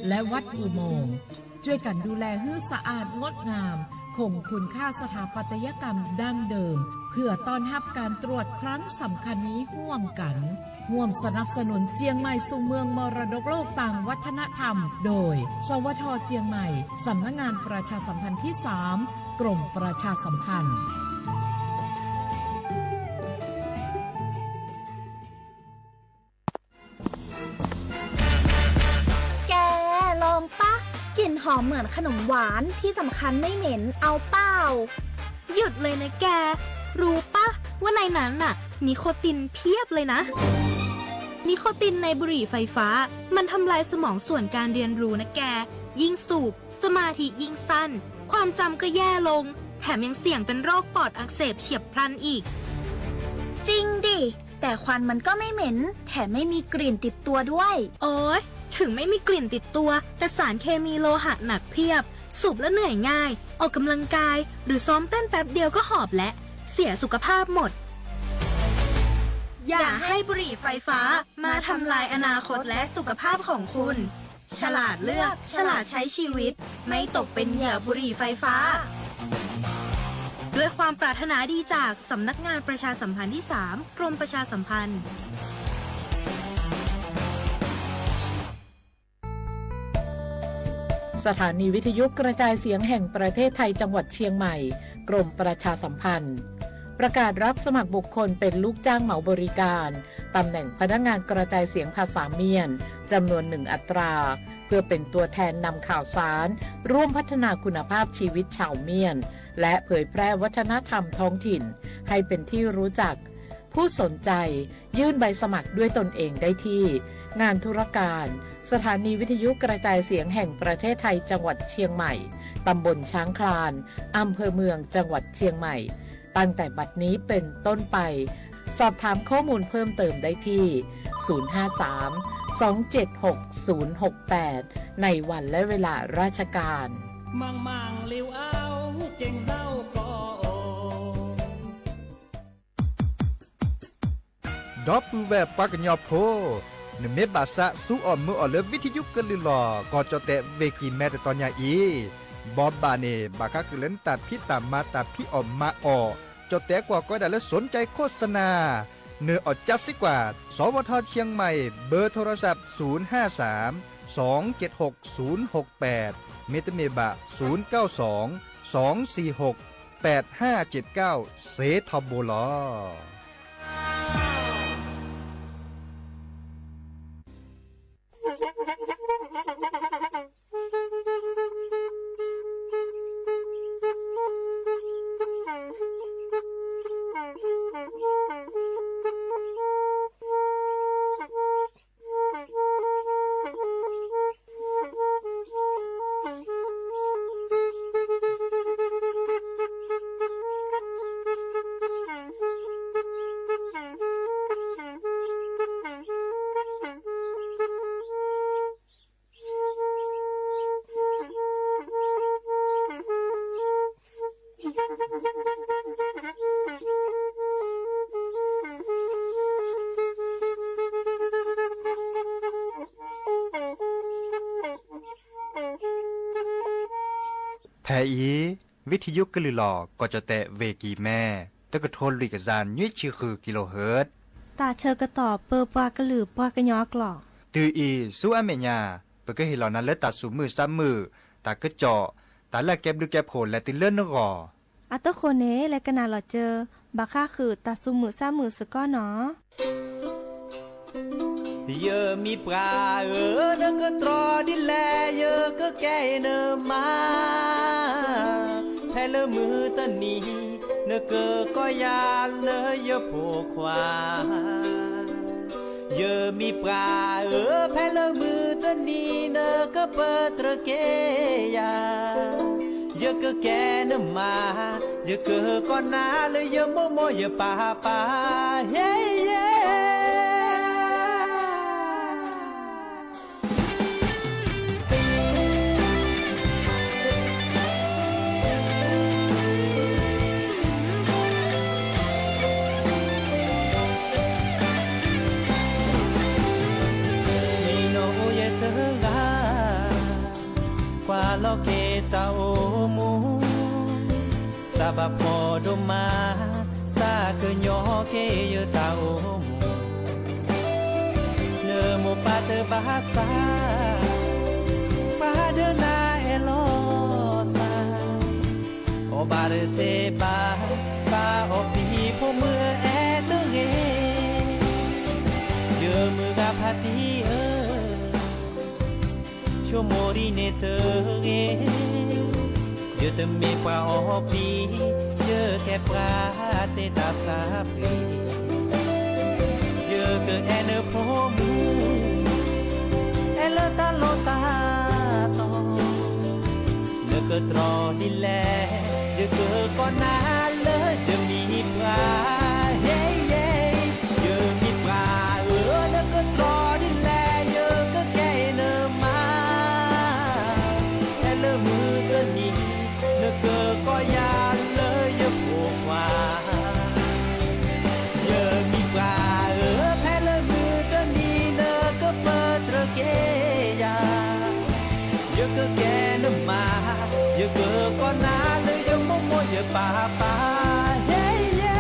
และวัดอุโมงค์ ช่วยกันดูแลหื้อสะอาดงดงาม คงคุณค่าสถาปัตยกรรมดั้งเดิม เพื่อต้อนรับการตรวจครั้งสำคัญนี้ร่วมกัน ร่วมสนับสนุนเจียงใหม่สู่เมืองมรดกโลกตามวัฒนธรรม โดย สวท เจียงใหม่ สำนักงานประชาสัมพันธ์ที่สาม กรมประชาสัมพันธ์ แก ลองปะ กลิ่นหอมเหมือนขนมหวาน ที่สำคัญไม่เหม็น เอาเปล่า หยุดเลยนะแก รู้ปะ ว่าในนั้นน่ะ นิโคตินเพียบเลยนะ นิโคตินในบุหรี่ไฟฟ้า มันทำลายสมองส่วนการเรียนรู้นะแก ยิ่งสูบ สมาธิยิ่งสั้น ความจำก็แย่ลง แถมยังเสี่ยงเป็นโรคปอดอักเสบเฉียบพลันอีก จริงดิ แต่ควันมันก็ไม่เหม็น แถมไม่มีกลิ่นติดตัวด้วย โอ๊ย ถึงไม่มีกลิ่นติดตัว แต่สารเคมีโลหะหนักเพียบ สูบแล้วเหนื่อยง่าย ออกกำลังกาย หรือซ้อมเต้นแป๊บเดียวก็หอบและ เสียสุขภาพหมด อย่าให้บุหรี่ไฟฟ้ามาทำลายอนาคตและสุขภาพของคุณ ฉลาดเลือก ฉลาดใช้ชีวิต ไม่ตกเป็นเหยื่อบุหรี่ไฟฟ้า ด้วยความปรารถนาดีจากสำนักงานประชาสัมพันธ์ที่สาม กรมประชาสัมพันธ์ สถานีวิทยุกระจายเสียงแห่งประเทศไทยจังหวัดเชียงใหม่ กรมประชาสัมพันธ์ ประกาศรับสมัครบุคคลเป็นลูกจ้างเหมาบริการ ตำแหน่งพนักงานกระจายเสียงภาษาเมียน จำนวนหนึ่งอัตรา เพื่อเป็นตัวแทนนำข่าวสาร ร่วมพัฒนาคุณภาพชีวิตชาวเมียน และเผยแพร่วัฒนธรรมท้องถิ่น ให้เป็นที่รู้จัก ผู้สนใจ ยื่นใบสมัครด้วยตนเองได้ที่ งานธุรการ สถานีวิทยุกระจายเสียงแห่งประเทศไทยจังหวัดเชียงใหม่ ตำบลช้างคลาน อำเภอเมืองจังหวัดเชียงใหม่ ตั้งแต่บัดนี้เป็นต้นไป สอบถามข้อมูลเพิ่มเติมได้ที่ ศูนย์ห้าสาม สองเจ็ดหก ศูนย์หกแปด ในวันและเวลาราชการ ဒီပုၢ်ဝဲၢ်ပှၤကညီဖိ, နမ့ၢ်ဘၣ်ဆၣ် ဆူအီၣ်မုာ်အီၣ်လၢဝံထယုကလုၢ်လီၢ် ကီၢ်ကၠီၣ်တဲာ်ဝ့ၢ်ကံၢ်မဲတတီၤညါအံၤ, ဘိးဘၣ်န့ၣ် ဘၣ်ဃးဃုာ်လၢနတၢ်ဖံးတၢ်မၤတၢ်ဖံးအီၣ်မၤအီၣ်, ကၠီၣ်တဲာ်ကွၢ်ကီဒၣ်လၢ สนใจโฆษณา နအီၣ်ကၠါစ့ၢ်ကီး สวท เชียงใหม่ เบอร์โทรศัพท์ ศูนย์ห้าสาม สองเจ็ดหก ศูนย์หกแปด မ့တမ့ၢ်ဘၣ် ศูนย์เก้าสอง สองสี่หก แปดห้าเจ็ดเก้า စ့ထီဘိလီၤ. ဖဲအံၤ ဝံထယုကလုၢ်လီၢ် ကီၢ်ကၠီၣ်တဲာ်ဝ့ၢ်ကံၢ်မဲ တကထိလွံၢ်ကယၤနွံဆံဃု ကံလိဟၢၣ်, တၢ်ဆၢကတီၢ်ပၢပှၤကလုာ်ပှၤကညီအကျိာ်, တုၤအံၤဆူအမဲာ်ညါ ပကဟ့ၣ်လီၤနၤလၢတၢ်သူၣ်မုာ်သးမုာ်, တၢ်ကစီၣ်, တၢ်လၢအကဲဘျုးကဲဖှိၣ်လဲၤတုၤလၢနဂီၢ်. အဃိန့ၣ် လဲၤကနၣ်လီၤစၢၤ ဘၣ်ဃးဃုာ်တၢ်သူၣ်မုာ်သးမုာ်စ့ၢ်ကီးနီၤ. ယမံၤပှၢ်ဧၢ, နကတြီဒ်လဲၣ် ယကကဲနမါ, ဖဲလၢမုၢ်တနံၤ နကကိးယၤလၢယဖိခွါ. ယမံၤပှၢ်ဧၢ, ဖဲလၢမုၢ်တနံၤ နကပတြၢၤက့ၤယၤ, ယကကဲနမါ, ယကကိးနၤလၢယမိၢ်မိၢ်ယပၢ်ပၢ်, ဟ့ယဲ. မံနီၤအိၣ်ယဲတဂၤ လီၤက့ၤတၢ်အိၣ်မူ, သးဘၣ်ဖှီၣ်ဒိၣ်မး, သးကညီၤက့ၤယတၢ်အိၣ်မူ, နမိၢ်ပၢ်တဘၣ်သး, ပှၤဒၢနၤအဲၣ်လီၤသး, အီၣ်ဘၣ်တသ့ဘၣ်, ဘၣ်အီၣ်ပံၤဖိမုၣ်အဲၣ်တဂ့ၤ, ယမုၢ်ဂၤဖးတံၢ်ဧၢ, ဆိကမိၣ်ဒ်န့ၣ်တဂ့ၤ, ယတမ့ၢ်ပှၤအီၣ်ပံၤ, ယကဲပှၤသ့တၢ်သးပှ့ၤ, ယကအဲၣ်နဖိမုၣ်, အဲၣ်လၢတၢ်လီၢ်တၢ်တီၤ, နကတြီဒ်လဲၣ်, ယကကိးနၤလၢယမံၤပှၢ်, ဟ့ယဲ, ယမံၤပှၢ်ဧၢ, နကတြီဒ်လဲၣ်, ယကကဲနမါ, ဖဲလၢမုၢ်တနံၤ, နကကိးယၤလၢယဖိခွါ, ယမံၤပှၢ်ဧၢ, ဖဲလၢမုၢ်တနံၤ, နကပတြၢၤက့ၤယၤ, ယကကဲနမါ, ယကကိးနၤလၢယမိၢ်မိၢ်ယပၢ်ပၢ်, ဟ့ယဲ.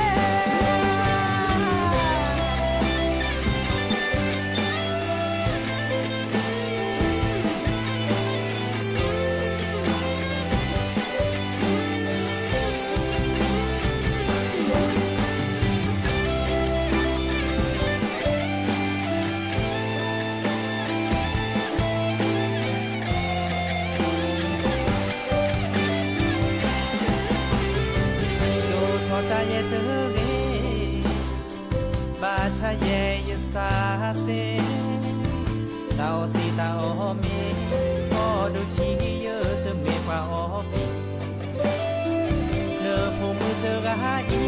ဒိၣ်ထီၣ်တၢ်ယဲၢ်တဂ့ၤ, ဘၣ်ဆၣ်ယဲၢ်ယသးသ့, တၢ်အီၣ်သံးတၢ်အီၣ်မ့ၤ, အီၣ်ဒိၣ်ထံယတမ့ၢ်ပှၤအီၣ်ပံၤ, နဖိမုၣ်တဂၤအံၤ,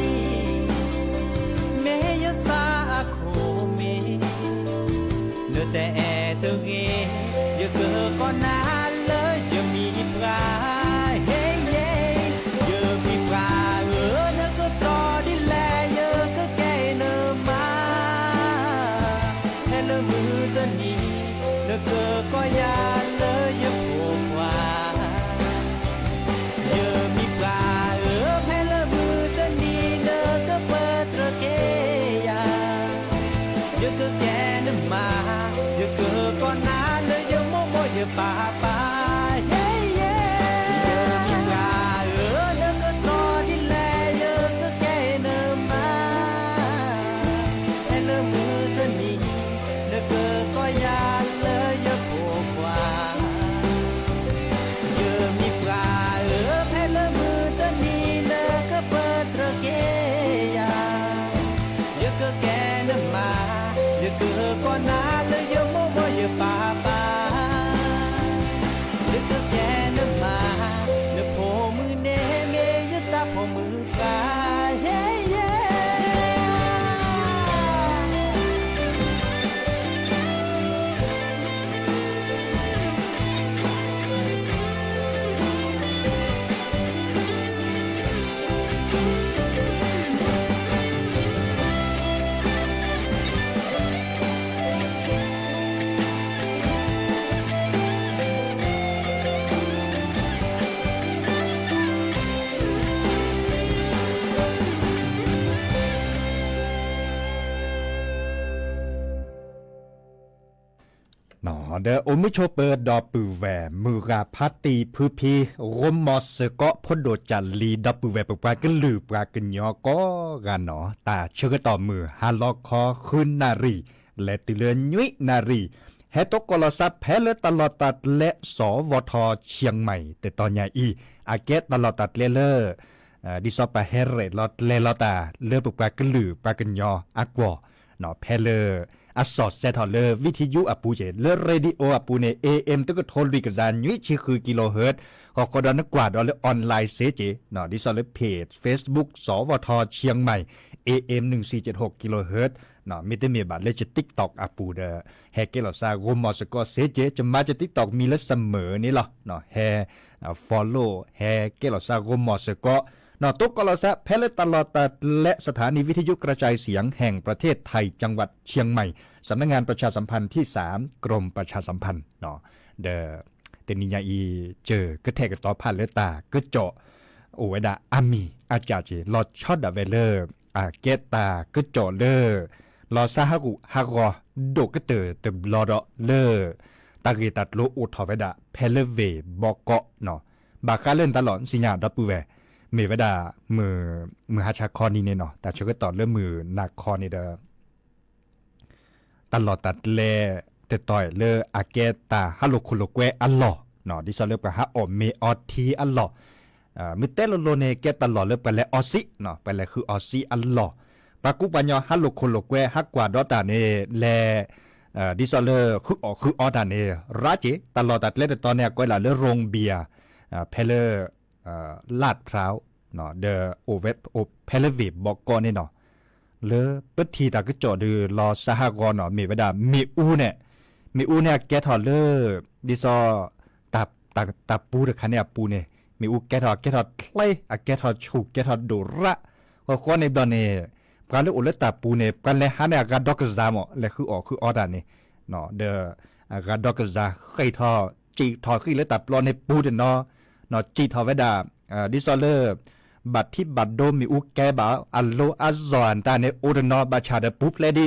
မ့ၢ်ယသးအခိၣ်မ့ၢ်, နတအဲၣ်တဂ့ၤ, ယကကိးနၤလၢယမံၤပှၢ်, ဟ့ယဲ, ယမံၤပှၢ်ဧၢ, နကတြီဒ်လဲၣ်, ယကကဲနမါ, ဖဲလၢမုၢ်တနံၤ, နကကိးယၤလၢယဖိခွါ ယမံၤပှၢ်ဧၢ, ဖဲလၢမုၢ်တနံၤ နကပတြၢၤက့ၤယၤ, ယကကဲနမါ, ယကကိးနၤလၢယမိၢ်မိၢ်ယပၢ်ပၢ်, ဟ့ယဲ, ယမံၤပှၢ်ဧၢ, နကတြီဒ်လဲၣ်, ယကကဲနမါ, ဖဲလၢမုၢ်တနံၤ နကကိးယၤလၢယဖိခွါ ယမံၤပှၢ်ဧၢ, ဖဲလၢမုၢ်တနံၤ နကပတြၢၤက့ၤယၤ, ယကကဲနမါ, ယကကိးနၤလၢယမိၢ်မိၢ်ယပၢ်ပၢ်, ယကကဲနမါ, နဖိမုၣ်န့ၣ်မ့ၢ်ယတၢ်ဖိမုၣ်ပှၢ်, ဟ့ယဲ. ဒီးအိၣ်မုာ်ဆိးပၢၤဒီပုၢ်ဝဲၢ် မုၢ်ဂၤဖါတံၢ်ဖုဖံ ရိမီၤစၢၤကီး ဖိဒိၣ်ကၢ်လံၤ ဒီပုၢ်ဝဲၢ်ပပှၤကလုာ်ပှၤကညီကိးဂၤနီၣ်, တၢ်ဆၢကတီၢ်မုၢ်ဟါလီၤခီ ဃုနၣ်ရံၣ် လဲၤတုၤလၢနွံနၣ်ရံၣ်, ဟဲတိကိးလီၤစၢ်ဖဲလၢတၢ်လီၢ်တၢ်ကျဲ စီၤဝီၤထီၣ် ဆံၣ်မဲၣ် တတီၤညါအံၤ, အကဲတၢ်လီၢ်တၢ်ကျဲလၢ ဒ်သိးပဟဲရဲၣ်လီၤကျဲၤလီၤတၢ်လၢပပှၤကလုာ်ပှၤကညီအကွီၢ်, ဖဲလၢ အစီၣ်စဲးထီၣ်လၢ ဝံထံယူအပူၤက့ၤ လၢ radio အပူၤန့ၣ် AM တကထိလွံၢ်ကယၤနွံဆံဃု kilohertz, ဃီဃီဒီးနကွၢ်ဒီးလၢ online စ့ၢ်ကီး ဒ်သိးလၢ page Facebook စီၤဝီၤထီၣ် ဆံၣ်မဲၣ် AM နွံဆံယဲၢ် kilohertz, မ့တမ့ၢ်ဘၣ်လၢယ TikTok အပူၤဒီး ဟဲကဲလီၤစၢ်ရိမီၤစၢၤကီးစ့ၢ်ကီး, ယမၤယ TikTok မံၤလၢ Summer န့ၣ်လီၤ, ဟဲ follow ဟဲကဲလီၤစၢ်ရိမီၤစၢၤကီး, တိကိးလီၤစၢ်ဖဲလၢတၢ်လီၢ်တၢ်ကျဲ สถานีวิทยุกระจายเสียงแห่งประเทศไทย จังหวัดเชียงใหม่ สำนักงานประชาสัมพันธ์ที่สาม กรมประชาสัมพันธ์ ဒီး တနံၤညါအံၤ ကၢၢ်ကထဲၣ်ကတီၤဖးလၢတၢ်ကစီၣ် အိၣ်ဝဲဒၣ်အါမံၤအါစှၤက့ၤ လီၤဆီဒၣ်ဝဲလၢ အကဲတၢ်ကစီၣ်လၢ လီၤစါဟးဂူာ်ဟးဂီၤဒိၣ်ကတၢၢ်တဘျီဒီးလၢ တၢ်ဂ့ၢ်တၢ်ကျိၤအိၣ်ထီၣ်ဝဲဒၣ် ဖဲလၢဝ့ၢ်ဘီကီးနီၤ, ဘၣ်ဃးလၢနတၢ်လီၢ် စံၣ်ညါဒီပုၢ်ဝဲၢ်, မ့ၢ်ဝဲဒၣ် မုၢ်ဟါဆါခီနံၤန့ၣ်နီၤ, တၢ်ဆၢကတီၢ်လၢမုၢ်နၤခီန့ၣ်ဒီး တၢ်လီၢ်တၢ်ကျဲတတီၤလၢအကဲတၢ်ဟးလိာ်ခိၣ်လိာ်ကွဲအလီၢ်, ဒ်သိးလၢပှၤဟးအီၣ်မ့ၤအီထံအလီၢ်, မ့ၢ်တဲလိၤလိၤန့ၣ် ကဲတၢ်လီၢ်လၢပှၤလဲၤအီစံ, ပှၤလဲၤဃုအီစံအလီၢ်, ပှၤကူပှၤညီဟးလိာ်ခိၣ်လိာ်ကွဲ ဟးကွၢ်ဒီးတၢ်န့ၣ် လဲၤ ဒ်သိးလၢဃုအီၣ်ဃုအီတၢ်န့ၣ် ရးက့ၤ, တၢ်လီၢ်တၢ်ကျဲတတီၤန့ၣ် အကိးလၢ ရိၣ်ဘံယၤ ဖဲလၢ လၢ်ဖရၣ် ဒီးအိၣ်ဖဲလၢဝ့ၢ်ဘီကီးန့ၣ်နီၤ, လၢပထံၣ်တၢ်ကစီၣ်ဒုး လီၤစါဟးဂီၤနီၤ, မ့ၢ်ဝဲဒၣ်မ့ၣ်အူန့ၣ်, မ့ၣ်အူန့ၣ်အကဲထီၣ်လၢ ဒ်သိး တၢ်ပူတခါန့ၣ်အပူၤန့ၣ် မ့ၣ်အူကဲထီၣ် အကဲထီၣ်ချ့ အကဲထီၣ်ဆူၣ် ကဲထီၣ်ဒိၣ်ရး, ဃီဃီန့ၣ်ဘျီန့ၣ် ပှၤလၢအိၣ်လၢတၢ်ပူၤန့ၣ် ပှၤလဲၤဟးန့ၣ်အဂၤဒီကစၢ်မး လဲၤဃုအီၣ်ဃုအီတၢ်န့ၣ်, ဒီး အဂၤဒီကစၢ်ဃ့ၢ်ထီၣ် စံၣ်ထီၣ်ဃံၣ်လၢတၢ်ပျီန့ၣ်ပူၤတနီၤ, စံၣ်ထီၣ်ဝဲဒၣ် ဒ်သိးလၢ ဘၣ်ထံဘၣ်ဒိမ့ၣ်အူကဲဘၣ် အလိအါစီၤအတၢ်န့ၣ် အိၣ်တနီၤ ဘၣ်ဆၣ်ဒီးပူၤဖျဲးဒံ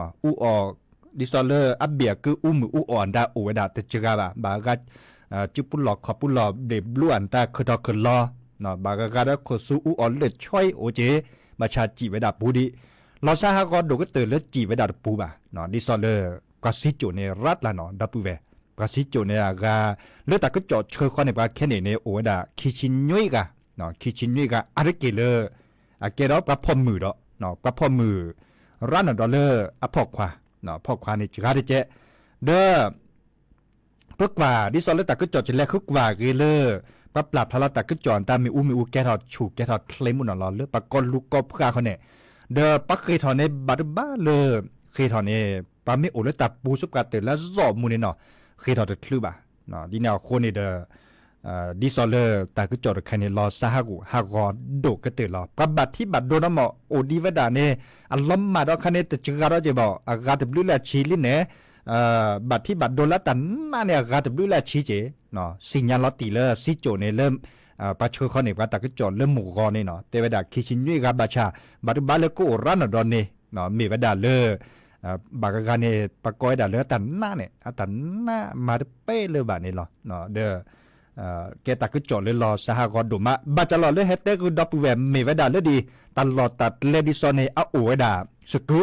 း, အူအီၣ် ဒ်သိးလၢအဘ့ၣ်အကုအူမုၢ်အူအီၣ်အတၢ်အိၣ်ဝဲဒၣ်တစှၤဘၣ်, ဘၣ်ဂၤ စုပူလီၢ်ခီၣ်ပူလီၢ်ဘ့ၣ်ဘျူအတၢ်ခုၣ်ထီၣ်ခုၣ်လီၤ, ဘၣ်ဂၤဂၤဒီးခိၣ်ဆူအူအီၣ်လၢၢ်ဆွဲအိၣ်က့ၤ, ဘၣ်ဆၣ်စံၣ်ဝဲဒၣ်ပူၤဒံး, လီၤစါဟးဂီၤဒိၣ်ကတၢၢ်လၢစံၣ်ဝဲဒၣ်တပူၤဘၣ်, ဒ်သိးလၢ ပှၤစံကၠိၣ်န့ၣ်ရးတလးနီၤ ဒီပုၢ်ဝဲၢ်, ပှၤစံကၠိၣ်န့ၣ်အဂၤ လၢတၢ်ကစီၣ်ဆၢဃီန့ၣ် ပှၤခဲန့ၣ်န့ၣ် အိၣ်ဝဲဒၣ်ခံဆံနွံဂၤ, ခံဆံနွံဂၤ အါတက့ၢ်လၢ အကဲဒီးပှၤဖီၣ်မုၢ်ဒီး ပှၤဖီၣ်မုၢ် ရးနီၤဒီးလၢအဖီၣ်ခွါ, ဖီၣ်ခွါန့ၣ်စှၤတကဲး, ဒီး ပကွၢ်ဒ်သိးလၢတၢ်ကစီၣ်ကလဲၤဃုကွၢ်ဂ့ၤလၢ ပှၤပျၢ်ဖျါလီၤတၢ်ကစီၣ်အတၢ်မ့ၣ်အူမ့ၣ်အူကဲထီၣ်ဆူၣ်ကဲထီၣ်ချ့မုၢ်နီၤလီၤ လၢပှၤကီၢ်လူၤကီၢ်ပှၢ်ဃီန့ၣ်, ဒီးပှၤဃ့ၢ်ထီၣ်န့ၣ် ဘၣ်တဘၣ်လၢ ဃ့ၢ်ထီၣ်န့ၣ် ပှၤမ့ၢ်အိၣ်လၢတၢ်ပူၤဆူပှၤတၢၢ်လၢအစီၤမူန့ၣ်နီၤ, ဃ့ၢ်ထီၣ်တချုးဘၣ်, ဒ်န့ၣ်အဃိန့ၣ်ဒီး ဒ်သိးလၢတၢ်ကစီၣ်တခါန့ၣ် လီၤစါဟးဂီၤဒိၣ်ကတၢၢ်လီၤ. ပှၤဘၣ်ထံဘၣ်ဒိနီၤမး အိၣ်ဒံးဝဲဒၣ်န့ၣ် အလီၤမၢ်ဒီးခါန့ၣ် တစှၤဒီးက့ၤဘၣ် အဂၤတဘျုးလၢအဆံလံန့ၣ်, ဘၣ်ထံဘၣ်ဒိလၢတၢ်နာ်န့ၣ် အဂၤတဘျုးလၢအဆံက့ၤ, စံၣ်ညါလီၤတံၢ်လၢစံကၠိၣ်န့ၣ်လၢ ပှၤဆှၢဃီန့ၣ် ပှၤတၢ်ကစီၣ်လၢမုၢ်ဂီၤန့ၣ်နီၤ တဲဝဲဒၣ်ခံဆံနွံဂၤဘၣ်ဆၣ် ဘၣ်တဘၣ်လၢကအိၣ်ရးနီၤဒီးန့ၣ် မ့ၢ်ဝဲဒၣ်လၢ ဘၣ်ဂၤဂၤန့ၣ် ပှၤကိးဝဲဒၣ်လၢအတၢ်နာ်န့ၣ် အတၢ်နာ်မၤတပဲလၢၤဘၣ်န့ၣ်လီၤ. ဒီး ကဲတၢ်ကစီၣ်လၢလီၤစါဟးဂီၤဒိၣ်မး ဘၣ်စၢ်လီၤလၢဟဲတဲဂုာ်ဒီပုၢ်ဝဲၢ် မ့ၢ်ဝဲဒၣ်လၢဒ် တၢ်လီၢ်တၢ်ကျဲဒ်သိးန့ၣ် အအိၣ်ဝဲဒၣ် စကု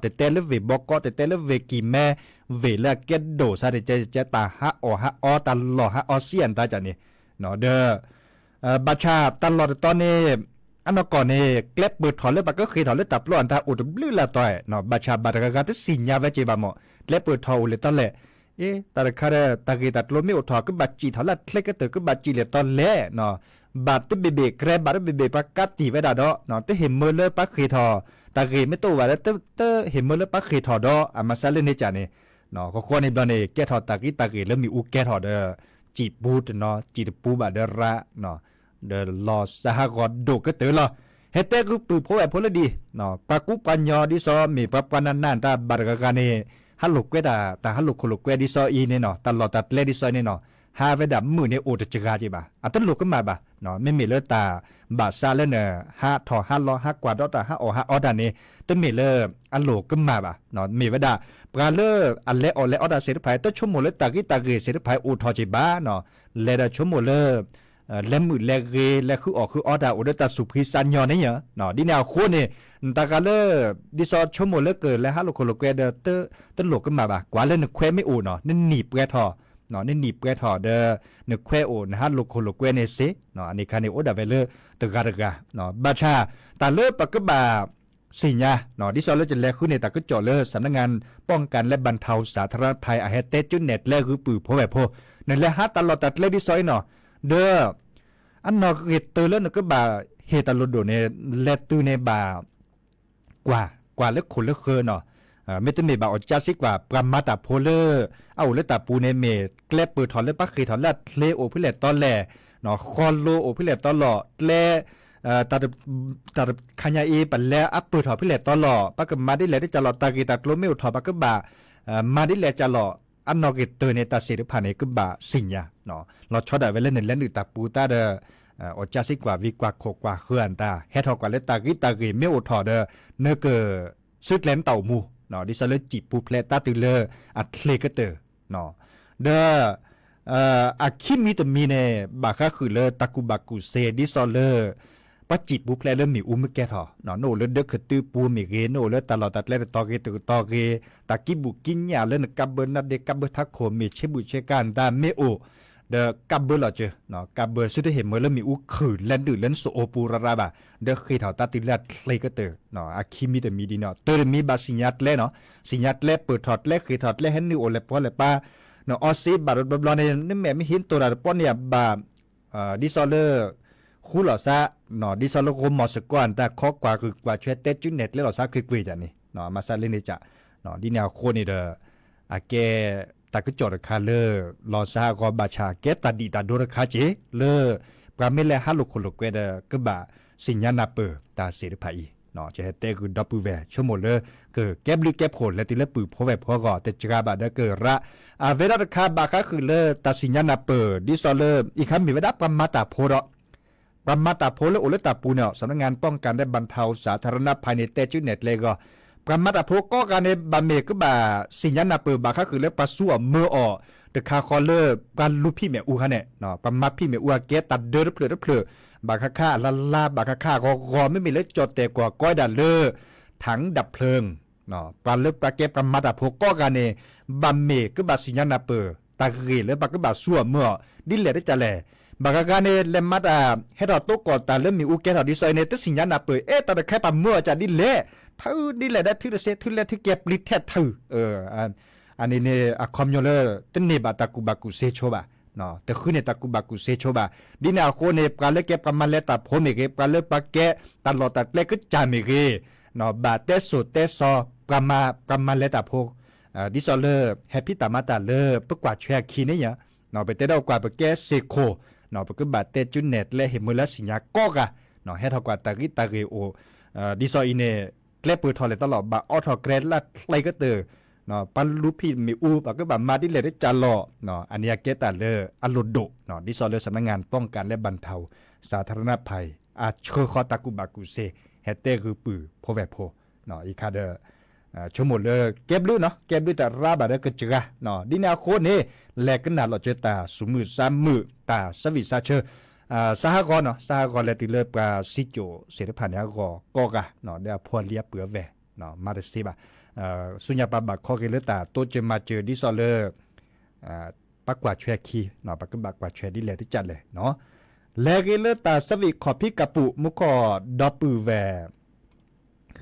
တတဲလၢဝ့ၢ်ဘီကီး တတဲလၢဝ့ၢ်ကံၢ်မဲ ဝ့ၢ်လၢအကဲဒိၣ်စါတကဲကဲ တၢ်ဟးအီၣ်ဟးအီ တၢ်လီၢ်ဟးအီစံအတၢ်ကန့ၣ်, ဒီး ဘၣ်ဆၣ်တၢ်လီၢ်တတီၤန့ၣ် အနီၢ်ကီၢ်န့ၣ် ကျဲပၢၢ်ထီၣ်လၢပှၤကဃ့ၢ်ထီၣ်လၢတၢ်ပျီအတၢ်အိၣ်တဘျုးလၢအတီၤ, ဘၣ်ဆၣ်ဘၣ်တဂၤဂၤတစံၣ်ညါဝဲက့ၤဘၣ်မး ကျဲပၢၢ်ထီၣ်အိၣ်လဲၤတီလဲၣ်, အ့ တၢ်တခါဒီး တၢ်ဂ့ၢ်တၢ်ကျိၤမ့ၢ်အိၣ်ထီၣ် ကဘၣ်စံၣ်ထီၣ်လၢအချ့ကတၢၢ် ကဘၣ်စံၣ်လဲၤတီလဲၣ်, ဘၣ်တဘ့ၣ်ဘ့ၣ် ကြဲဘၣ်တဘ့ၣ်ဘ့ၣ် ပှၤကးတံၢ်ဝဲဒၣ်ဒီး တဟ့ၣ်မၢလၢပှၤဃ့ၢ်ထီၣ်, တၢ်ဂ့ၢ်မ့ၢ်တအိၣ်ဘၣ်ဒီး တဟ့ၣ်မၢလၢပှၤဃ့ၢ်ထီၣ်ဒီး အမၤစၢ်လၢန့ၣ်ကန့ၣ်, ဃီဃီန့ၣ်ဘျီန့ၣ် ကဲထီၣ်တၢ်ဂ့ၢ်တၢ်ဂ့ၢ်လၢမ့ၣ်အူကဲထီၣ်ဒီး စံၣ်ပူတနီၤ စံၣ်တပူဘၣ်ဒီးရး ဒီးလီၤစါဟးဂီၤဒိၣ်ကတၢၢ်လီၤ. ဟဲတဲဂုာ်ပုၢ်ဖိဝဲၢ်ဖိလၢဒ် ပှၤကူပှၤညီဒ်သိးမ့ၢ်ပှၤပှၤနးနးတၢ်ဘၣ်တဂၤဂၤန့ၣ် ဟးလိာ်ကွဲတၢ် တၢ်ဟးလိာ်ခိၣ်လိာ်ကွဲဒ်သိးအံၤန့ၣ်နီၤ တၢ်လီၢ်တၢ်ကျဲဒ်သိးအံၤန့ၣ်နီၤ ဟးဝဲဒၣ်မုာ်န့ၣ်အိၣ်တစှၤက့ၤဘၣ် အတလိၣ်ကမၣ်ဘၣ်. မ့မ့ၢ်လၢတၢ်ဘၣ်စးလၢနဟးထီၣ်ဟးလီၤ ဟးကွၢ်ဒီးတၢ်ဟးအီၣ်ဟးအီတၢ်န့ၣ် တမ့ၢ်လၢအလိၣ်ကမၣ်ဘၣ်. မ့ၢ်ဝဲဒၣ် ပှၤလၢအလဲၤအီၣ်လဲၤအီတၢ်သ့ၣ်တဖၣ် တဆိကမိၣ်လၢတၢ်ဂ့ၢ်တၢ်ဂ့ၢ်သ့ၣ်တဖၣ်အိၣ်ထီၣ်က့ၤဘၣ်နီၤ လဲၤဒီးဆိကမိၣ်လၢ လဲၤမုာ်လဲၤဂ့ၤ လဲၤဃုအီၣ်ဃုအီတၢ်အိၣ်ဒီးတၢ်သူၣ်ဖှံသးညီန့ၣ်ဧါ. ဒ်န့ၣ်အဃိန့ၣ် နတၢ်ဂၤလၢ ဒ်သိးဆိကမိၣ်လၢကလဲၤဟးလိာ်ခိၣ်လိာ်ကွဲဒီး တလိၣ်ကမၣ်ဘၣ် ကွၢ်လၢနခွဲမ့ၢ်အိၣ်နီၤ နနံၣ်ပှဲၤထီၣ် နနံၣ်ပှဲၤထီၣ်ဒီး နခွဲအိၣ် နဟးလိာ်ခိၣ်လိာ်ကွဲန့ၣ်စ့ၢ် အန့ၣ်ခါန့ၣ် အိၣ်ဒၣ်ဝဲလၢတဂၤတဂၤ ဘၣ်ဆၣ် တၢ်လၢပကဘၣ် သ့ၣ်ညါ ဒ်သိးလၢကလဲၤဃုန့ၢ်တၢ်ကစီၣ်လၢ สำนักงานป้องกันและบรรเทาสาธารณภัย အဟဲတဲကၠိနဲၣ်ကျဲဂုာ်ပုၢ်ဖိဝဲၢ်ဖိ နလဲၤဟးတၢ်လီၢ်တၢ်ကျဲဒ်သိးအံၤနီၤ ဒီး အနီၢ်ဂ့ၢ်တၢၢ်လၢနကဘၣ်ဟ့ၣ်တၢ်လိၣ်ဒိၣ်န့ၣ် လဲၤတုၤန့ၣ်ဘၣ် ကွၢ် ကွၢ်လၢခိၣ်လၢဃၢၤနီၤ မ့တမ့ၢ်ဘၣ်အီၣ်ကၠါစံးကွၢ် ပှၤမၤတၢ်ဖိလၢ အအိၣ်လၢတၢ်ပူၤန့ၣ် မ့ၢ်ကျဲပၢၢ်ထီၣ်လၢပှၤဃ့ၢ်ထီၣ်လၢအချ့အိၣ်ဖဲလဲၣ်တီလဲၣ်, ဃီလိအိၣ်ဖဲလဲၣ်တီလီၤ ကျဲ တၢ်တခါညါအံၤ ပလဲအပၢၢ်ထီၣ်ဖဲလဲၣ်တီလီၤ ပကမၤဒ်လဲၣ်တကးလီၤ တၢ်ဂ့ၢ်တၢ်ကျိၤမ့ၢ်အိၣ်ထီၣ် ပကဘၣ် မၤဒ်လဲၣ်ကးလီၤ အနီၣ်ဂံၢ်တၢၢ်န့ၣ် တၢ်စ့ၣ်တဖၣ်န့ၣ် ကဘၣ်သ့ၣ်ညါ, လီၤဆီဒၣ်ဝဲလၢနလဲၤနုာ်တၢ်ပူၤတၢ်ဒီး အီၣ်ကၢစ့ကွၢ်ဝံၤကွၢ်ခိၣ်ကွၢ်ဃၢၤအတၢ် ဟဲထီၣ်ကွၢ်လၢတၢ်ဂ့ၤတၢ်ဂ့ၤမ့ၢ်အိၣ်ထီၣ်ဒီး နက စုကျဲၤနတၢ်အိၣ်မူ, ဒ်သိးလၢစံၣ်ပူၤဖျဲးတၢ်တုၤလၢအချ့ကတၢၢ်, ဒီး အခံမံၤတမံၤန့ၣ် ဘၣ်ဃးဃုာ်လၢတၢ်ကူၣ်ဘၣ်ကူၣ်သ့ ဒ်သိးလၢ ပှၤစံၣ်ပူၤဖျဲးလၢမ့ၣ်အူမ့ၢ်ကဲထီၣ်, နအိၣ်လၢဒၢးခတုပူၤမ့ၢ်ဂ့ၤ, နအိၣ်လၢတၢ်လီၢ်တၢ်ကျဲတတီၤဂ့ၤတကတီၤဂ့ၤ, တၢ်ကံးဘူးကံးညာ်လၢနကးဘၢနါဒ့ကးဘၢထးခိၣ် မ့ၢ်ဆ့ဘူးဆ့ကၤနတၢ်မ့ၢ်အိၣ်, ဒီးကးဘၢလီၤစၢၤ, ကးဘၢဆူတဟ့ၣ်မၢလၢမ့ၣ်အူခုၣ်လဲၤဒုးလၢနစိၤအိၣ်ပူၤရၤရၤဘၣ်, ဒီးဃ့ၢ်ထီၣ်တၢ်တုၤလၢအချ့ကတၢၢ်, အခံမံၤတမံၤဒ်န့ၣ်, တၢ်တမံၤဘၣ်သ့ၣ်ညါကျဲနီၤ, သ့ၣ်ညါကျဲပၢၢ်ထီၣ်ကျဲဃ့ၢ်ထီၣ်ကျဲဟဲနုာ်အိၣ်လဲၤပှီၢ်လဲၤပၢ်, နအီစ့ဘၣ်တဘျီဘျီန့ၣ် နမဲာ်မ့ၢ်ဟ့ၣ်နတိၢ်တၢ်တပီၢ်န့ၣ်ဘၣ် ဒ်သိးလၢ ဃူလီၤသး, ဒ်သိးလၢဂိၤမီၢ်စ့ၢ်ကီး အတၢ်ခီကွၢ်ဂုာ်ကွၢ်ဆွဲတဲစုနဲၣ်ကျဲလီၤသးကွ့ၢ်ကွ့ၢ်ဒ်န့ၣ်, မၤစၢ်လၢန့ၣ်က, ဒ်န့ၣ်အဃိန့ၣ်ဒီး အကဲ တၢ်ကစီၣ်တခါလၢ လီၤသးအဂီၢ်ဘၣ်ဆၣ် ကဲတၢ်ဒံၣ်တၢ်ဒိတခါက့ၢ် လၢ ပှၤမ့ၢ်လဲၤဟးလိာ်ခိၣ်လိာ်ကွဲဒီး ကဘၣ်သ့ၣ်ညါနၢ်ပၢၢ်တၢ်စ့ၣ်တဖၣ်အံၤ, ယဟဲတဲဂုာ်ဒီပုၢ်ဝဲၢ် ဆိကမိၣ်လၢ ကကဲဘျုးကဲဖှိၣ်လဲၤတုၤလၢပုၢ်ဖိဝဲၢ်ဖိအဂီၢ် တစှၤဘၣ်ဒီးကရၢ, အဝဲဒၣ်တခါဘၣ်ဃးဃုာ်လၢတၢ်သ့ၣ်ညါနၢ်ပၢၢ် ဒ်သိးလၢ အံၤခါမ့ၢ်ဝဲဒၣ်ပှၤမၤတၢ်ဖိဒီး ပှၤမၤတၢ်ဖိလၢအိၣ်လၢတၢ်ပူၤန့ၣ် สำนักงานป้องกันและบรรเทาสาธารณภัย န့ၣ် တဲစုနဲၣ်ကျဲအဂီၢ်, ပှၤမၤတၢ်ဖိကိးဂၤန့ၣ် ဘၣ်မ့ၢ်ကဘၣ်သ့ၣ်ညါနၢ်ပၢၢ် ဘၣ်ဃးဃုာ်လၢပှၤသူအီၤမၢအီၤ တခါဃီလၢ ပှၤလူၤဖံးမ့ၣ်အူခါန့ၣ်, ပှၤမၤဖံးမ့ၣ်အူအကဲတၢ်ဒၢတဖျၢၣ်တဖျၢၣ်, ဘၣ်ဃးခါအလါလါ ဘၣ်ဃးခါအဂီၤဂီၤ မ့မ့ၢ်လၢကၠီၣ်တဲၣ်ကွီၢ်ကီဒၣ်လၢ ထၣ်ဒၣ်ဖျၢၣ် ပှၤလၢပှၤကဲပှၤမၤတၢ်ဖိကိးဂၤန့ၣ် ဘၣ်မ့ၢ်ကဘၣ်သ့ၣ်ညါနၢ်ပၢၢ် တၢ်ဂ့ၢ်လၢပှၤကဘၣ်သူအီၤမၢအီၤ ဒ်လဲၣ်တကးလဲၣ်. ဘၣ်ဂၤဂၤန့ၣ် လဲၤမၤတၢ် ဟဲထီၣ်တိကိၢ်တၢ်လၢမ့ၣ်အူကဲထီၣ်ဒ်သိးအံၤန့ၣ် တသ့ၣ်ညါနၢ်ပၢၢ် အဲၣ်တၢ်တခါပှၤမၢအီၤကဒ်လဲၣ်, ထုးဒ်လဲၣ်ဒီးထုးတစ့ ထုးလဲၤထုးကဲပျံၤထဲထုး, အန့ၣ်န့ၣ် အခီပညီလၢ တန့ၢ်ဘၣ်တၢ်ကူၣ်ဘၣ်ကူၣ်သ့ဆိဘၣ် တဃုန့ၢ်တၢ်ကူၣ်ဘၣ်ကူၣ်သ့ဆိဘၣ်. ဒ်န့ၣ်အဃိန့ၣ် ပှၤလၢကဲပှၤမၤလဲၤတၢ်ဖိမ့ၢ်ဂ့ၤ, ပှၤလၢပှၤကဲတၢ်လီၢ်တၢ်ကျဲကစၢ်မ့ၢ်ဂ့ၤ, ဘၣ်တဲစိၤတဲစီ ပှၤမၤ ပှၤမၤလဲၤတၢ်ဖိ, ဒ်သိးလၢ ဟဲဖံးတၢ်မၤတၢ်လၢပကွၢ်ဆွဲအခံန့ၣ်ယါ, ပတဲဒီးကွၢ်ပကဲစ့ၢ်ခိၣ်, ပကဘၣ်တဲစုနဲၣ်ကျဲဟ့ၣ်မၢလၢသ့ၣ်ညါကိးဂၤ, ဟဲထီၣ်ကွၢ်တၢ်ဂ့ၢ်တၢ်ဂ့ၢ်အိၣ်, ဒ်သိးအံၤန့ၣ် ကျဲပၢၢ်ထီၣ်လဲၤတၢ်လီၢ် ဘၣ်အိးထီၣ်ကျဲလၢချ့ကတၢၢ်, ပှၤလူၤဖံးမ့ၣ်အူ ပှၤကဘၣ်မၤဒ်လဲၣ်တကးလီၤ, အန့ၣ်အကဲတၢ်လၢအလိၣ်ဒိၣ်, ဒ်သိးလၢ สำนักงานป้องกันและบรรเทาสาธารณภัย အဆှၢဃီတၢ်ကူၣ်ဘၣ်ကူၣ်သ့ ဟဲတဲဂုာ်ပုၢ်ဖိဝဲၢ်ဖိ, အံၤခါဒီး ဆိကမိၣ်လၢကဲဘျုးနီၤ ကဲဘျုးတရါဘၣ်ဒီးကစှၤ, ဒ်န့ၣ်အဃိန့ၣ် လဲၤကနၣ်လီၤစၢၤတၢ်သူၣ်မုာ်သးမုာ် တၢ်ဆၢဝံၣ်ဆၢဆၢ, စးဟးဂီၤနီၤ စးဟးဂီၤလဲၤတုၤလၢပှၤစံကၠိၣ်သ့ၣ်တဖၣ်န့ၣ်အဂီၢ်ကိးဂၤ, ဒီးအဖိအလံၤအပုၢ်အဝဲၢ် မၤတသ့ဘၣ်, ဆူညါပှၤဘၣ်ခီဂ့ၤလၢတၢ်တိစၢၤမၤစၢၤ ဒ်သိးလၢ ပှၤကွၢ်ဆွဲခံ, ပှၤကဘၣ်ကွၢ်ဆွဲဒ်လဲၣ်တကးလဲၣ်, လဲၤဂ့ၤလၢတၢ်ဆၢဝံၣ်ခီၣ်ဖံးကပူာ် မူခိၣ်ဒီပုၢ်ဝဲၢ်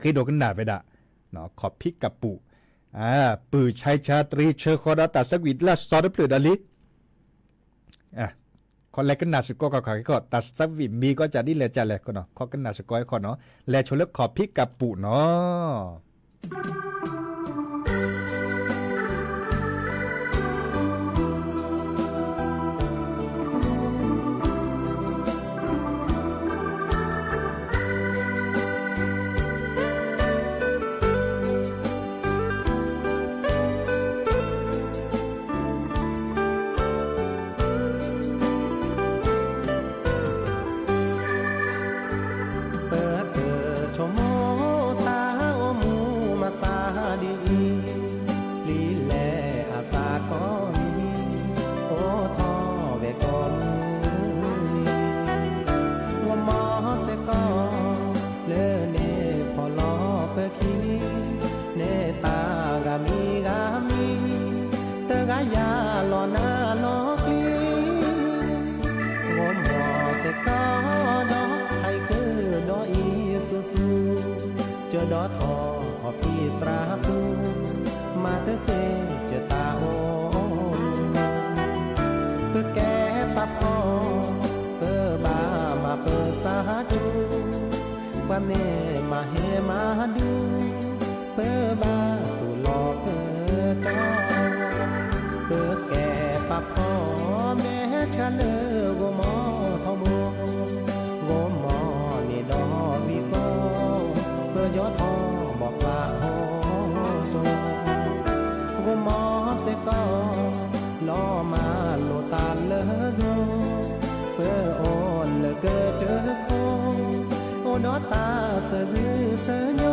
ဃ့ဒိးကနၣ်ဝဲဒၣ်, ခီၣ်ဖံးကပူာ်, ပုၢ်ဆါဆါတရံးဆၢဃီဒီးတၢ်ဆၢဝံၣ်လၢစီၤတဖျၢၣ်ဒီးလံ, ခီလဲၤကနၣ်စ့ၢ်ကီးခီၣ်ခီၣ် တၢ်ဆၢဝံၣ်မံၤကီးကဒ်လဲၣ်ကလဲၣ်, ခီကနၣ်စ့ၢ်ကီးခီနီၤ, လဲၤဆိလၢခီၣ်ဖံးကပူာ်နီၤ. ပတဆိကမိၣ်တၢ်အိၣ်မူမၤသးဒ်အံၤ, လံာ်လဲၢ်အသးကီၢ်အံၤ, အိၣ်ထီၣ်ဝဲကိးမုၢ်နံၤ, ဂီၤမီၤစ့ၢ်ကီး လၢန့ၣ်ဖီၣ်လီၤပၢၤခံ, န့ၢ်တၢ်ဂၤမံၤဂၤမံၤ, တဂၤယၤလီၤနၤလီၤကျံ, ဂီၤမီၤစ့ၢ်ကီးဒီး ဟဲကဒီးအံၤဆူၣ်ဆူၣ်, ကၢဒီးထီၣ်ခီၣ်ဖံးတြၢ်ပူၤ, မၤတသ့ကတၢ်အိၣ်မူ ပကဲပာ်ဖှိၣ်, ပဘၣ်မၤပၢၤစၢ်ကၠူ, ပှၤမ့ၢ်မၤဟ့ၣ်မၤဒူ, ပဘၣ်တူၢ်လိာ်ပၢၤကၠီ, ပကဲပာ်ဖှိၣ်, မဲာ်ထၢလၢဂီၤမီၤထီဘိ, ဂီၤမီၤန့ၣ်ဒီးဝံၤကီး, ပယီၤထီၣ်ဘီၣ်ပာ်ဟီၣ်ကၠီ, ဂီၤမီၤစ့ၢ်ကီး ပအိၣ်လၢကစၢၢ်ခိၣ်, အိၣ်ဒီးတၢ်စၢၤဆူစၢၤညီ,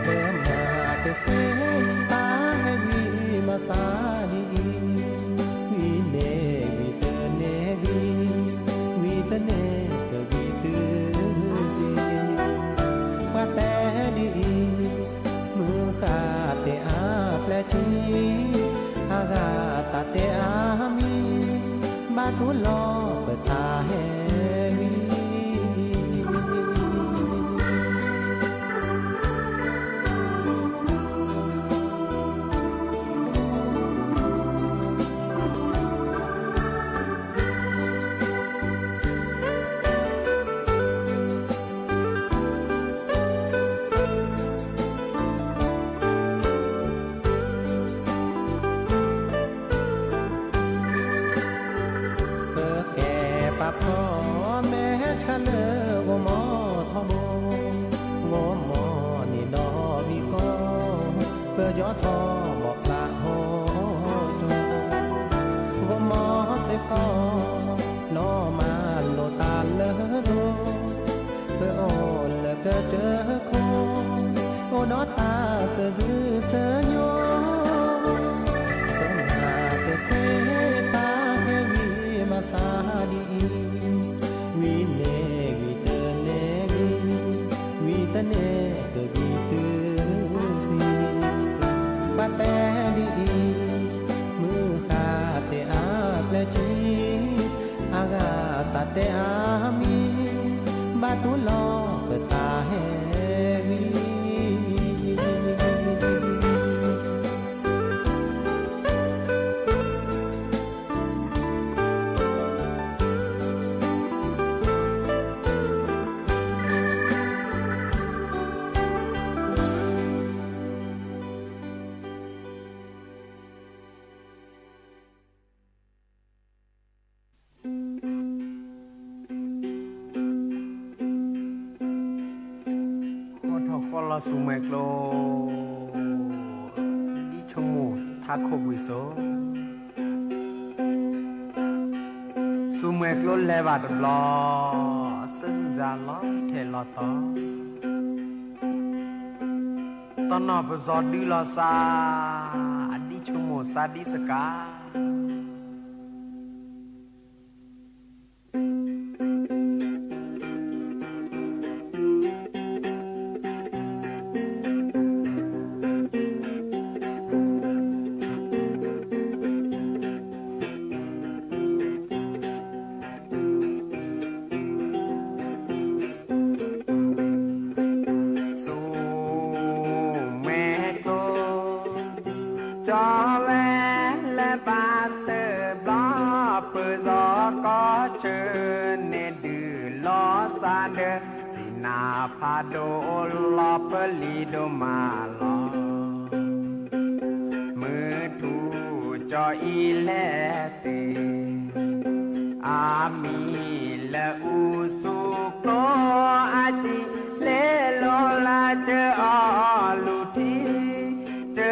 ပမၤတသ့တၢ်ဟဲဝံၤမၤစၢ်ဒ်အံၤ, ဝံၤန့ၣ်ဝံၤတန့ၢ်ဂံၢ်, ဝံၤတန့ၢ်ကဂံၢ်တုၤဆံး, ပှၤတဲဒ်အံၤ, မုၢ်ဃၢ်တဲအါပျဲၢ်ထံ, အဂၤတၢ်တဲအါမံၤ, ဘၣ်တူၢ်လီၤပတၢ်ဟဲဝံၤ. ပကဲပာ်ဖှိၣ်မဲာ်ဆှးလၢဂီၤမီထီဘိ, ဂီၤမီန့ၣ်ဒီးဝံၤကီၢ်, ပယီၤထီၣ်ဘီၣ်ဖျါဟီၣ်ကၠီ, ဂီၤမီစ့ၢ်ကီး, လီၤမၢ်လိာ်တၢ်လၢဒိ, ပအိၣ်လၢကစၢၢ်ခိၣ်, အိၣ်ဒီးတၢ်စၢၤဆူစၢၤညီ, ပမၤတသ့တၢ်ဟဲဝံၤမၤစၢ်ဒ်အံၤ, ဝံၤန့ၣ်ဝံၤတန့ၢ်ဂံၢ်, ဝံၤတန့ၢ်ကဂံၢ်တုၤဆံး, ပှၤတဲဒ်အံၤ, မုၢ်ဃၢ်တဲအါပျဲၢ်ထံ, အဂၤတၢ်တဲအါမံၤ, ဘၣ်တူၢ်လီၤပတၢ်ဟဲဝံၤ. ဃီထီၣ်ဃီလီၤဆူမဲာ်ကျိ, ဒ်ဆိကမိၣ်ထးခိၣ်ကွံာ်စိ, ဆူမဲာ်ကျိလဲၤဘၣ်တဘျီ, စၢ်စၢ်လီၤထဲးလီၤထီ, တနီၤပစီၤဒုလီၤစါ, ဒ်ဆိကမိၣ်စါဒ်စကၤ. ဆူမဲာ်ကျိ ကၠီဝဲလၢဘၣ်တဘျီ, ပစီၤကီၢ်ဆၢန့ၣ်ဒုးလီၤစၢ်ဒီး, စံးနၤဖးဒိၣ်လီၤပလံၤဒိၣ်မးလီၤ. မုၢ်ထူၣ်ကၠီအံၤလဲၤတ့ၢ်, အမံၤလၢအူဆူကျိအစံာ်, လ့လိာ်လၢကၢအီၤလူၤထံ, ကၢ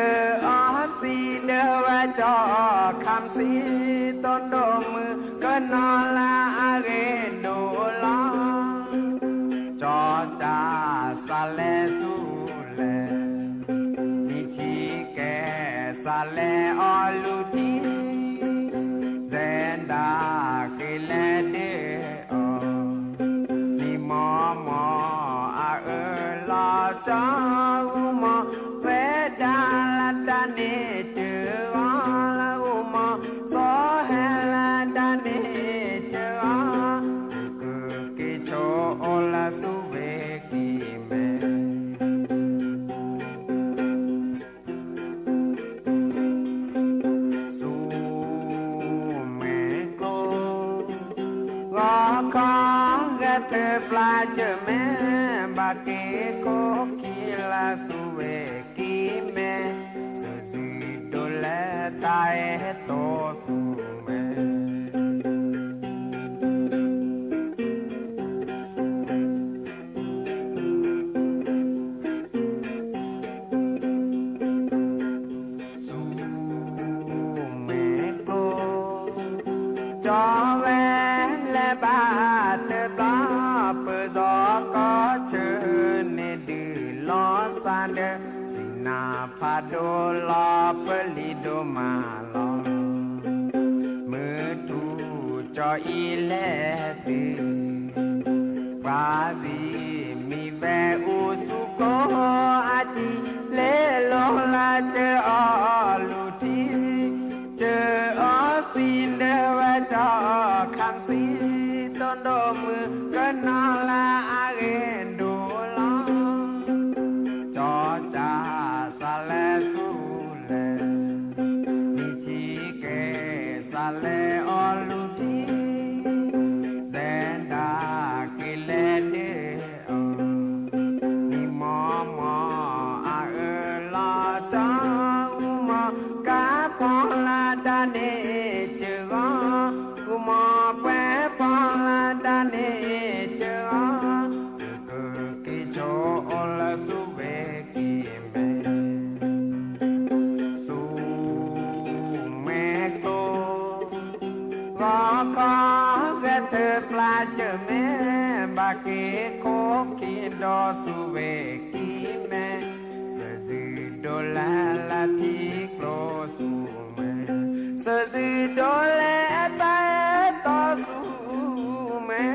အီၤစံးဒၢဝဲကၠီခၣ်စံ, တိၢ်ဒိၣ်မုၣ်ကနီၤလၢအဂ့ၤဒိၣ်လီၤ. ကၠီကၢ်စးလဲၤဆူလဲၣ်, မ့ၢ်ထံကဲစးလဲၤအီၤလူၤထံ, စဲဒၣ်က့ၤလဲၤဒ့ၣ်အီၤ, လံာ်မီမီအအၢလီၤကၠီ, ဂိၢ်မီဝဲဒၣ်လၢတၢ်န့ၣ်တဂီၤ, လၢဂိၢ်မီစီၤဟဲလၢတၢ်န့ၣ်တဂီၤ, ကက့ၤဆိအိၣ်လၢဆူဝ့ၢ်ကံၢ်မဲ ဆူမဲာ်ကျိ, ဂီၤခီဂဲၤထၢၣ်ပျၢ်ကၢၢ်မဲ, ဘၣ်က့ၤခိၣ်ခံလၢဆူဝ့ၢ်ကံၢ်မဲ, စၢၤစံးဒိၣ်လဲတၢ်အဲၣ်တိဆူမဲာ် ဆူမဲာ်ကျိ, ကၠီဝဲလဲၤဘၣ်တဘျီ ပၢၤစီၤကီၢ်ဆၢန့ၣ် ဒုးလီၤစၢ်ဒီး စံနါဖးဒိၣ်လီၤ ပလံၤဒိၣ်မးလီၤ. မုၢ်ထူၣ်ကၠီအံၤလဲၤတုၤ ပှၤစံးမံၤဝဲအိၣ်ဆူကိးအထံ လဲၤလီၤလၢကၢအီၤလူၤထံ ကၢအီၤစံးဒၢဝဲကၠီခၣ်စံ တိၢ်ဒိၣ်မုၢ်ကနီၤလၢအဂ့ၤဒိၣ်လီၤ. ကၠီကၢ်စးလဲၤဆူလဲၣ် နံၣ်ဆံကဲစးလဲၤအီၤလူၤထံ လဲၤဒၣ်က့ၤလဲၤဒၢအီၤ နံၣ်မီၢ်မီၢ်အအၢၣ်လီၤတီ အူမီၢ်ကါဖီလာ်တၢ်န့ၣ်တဂီၤ အူမီၢ်ပှဲၤဖီလာ်တၢ်န့ၣ်တဂီၤ ကက့ၤဆိအိၣ်လၢဆူဝ့ၢ်ကံၢ်မဲ ဆူမဲာ်ကျိ ဂီၤခီဂဲၤထၢၣ်ပျၢ်ကၢၢ်မဲ ဘၣ်က့ၤခိၣ်ခံဒီးဆူဝ့ၢ်ကံၢ်မဲ စၢၤစုၤဒိးလဲလၢထံကျိဆူမဲ စၢၤစုၤဒိးလဲတၢ်အဲၣ်တီဆူမဲ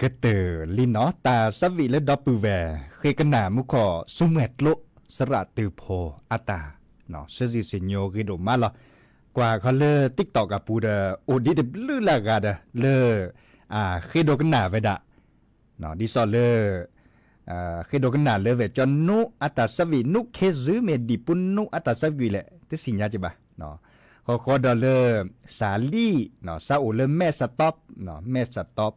ကတၢၢ်လံနီၤ တၢ်သးဝံၣ်လၢဒီပုၢ်ဝဲၢ် ဃ့ကနၣ်မူခိၣ်ဆူမဲာ်ကျိ သရၣ်တုၤဖိအတၢ် စၢၤစုၤစံၣ်ညီၣ်ဂ့ၤဒိၣ်မးလီၤ. ကွၢ်ခီလၢ TikTok အပူၤဒီး အိၣ်ဒံးတဘျုးလၢအဂၤဒီး လၢ ဃ့ဒိကနၣ်ဝဲဒၣ် ဒ်သိးလၢ ဃ့ဒိကနၣ်လၢဝဲၢ်ကၠီနူအတၢ်သးဝံၣ် နူခ့ဇုမ့ၢ်ဒံးပူနူအတၢ်သးဝံၣ်လဲၣ် တသ့ၣ်ညါက့ဘၣ်. ဃီဃီဒီးလၢ စးလံ စးအိၣ်လၢမဲၢ်စးတီး မဲၢ်စးတီး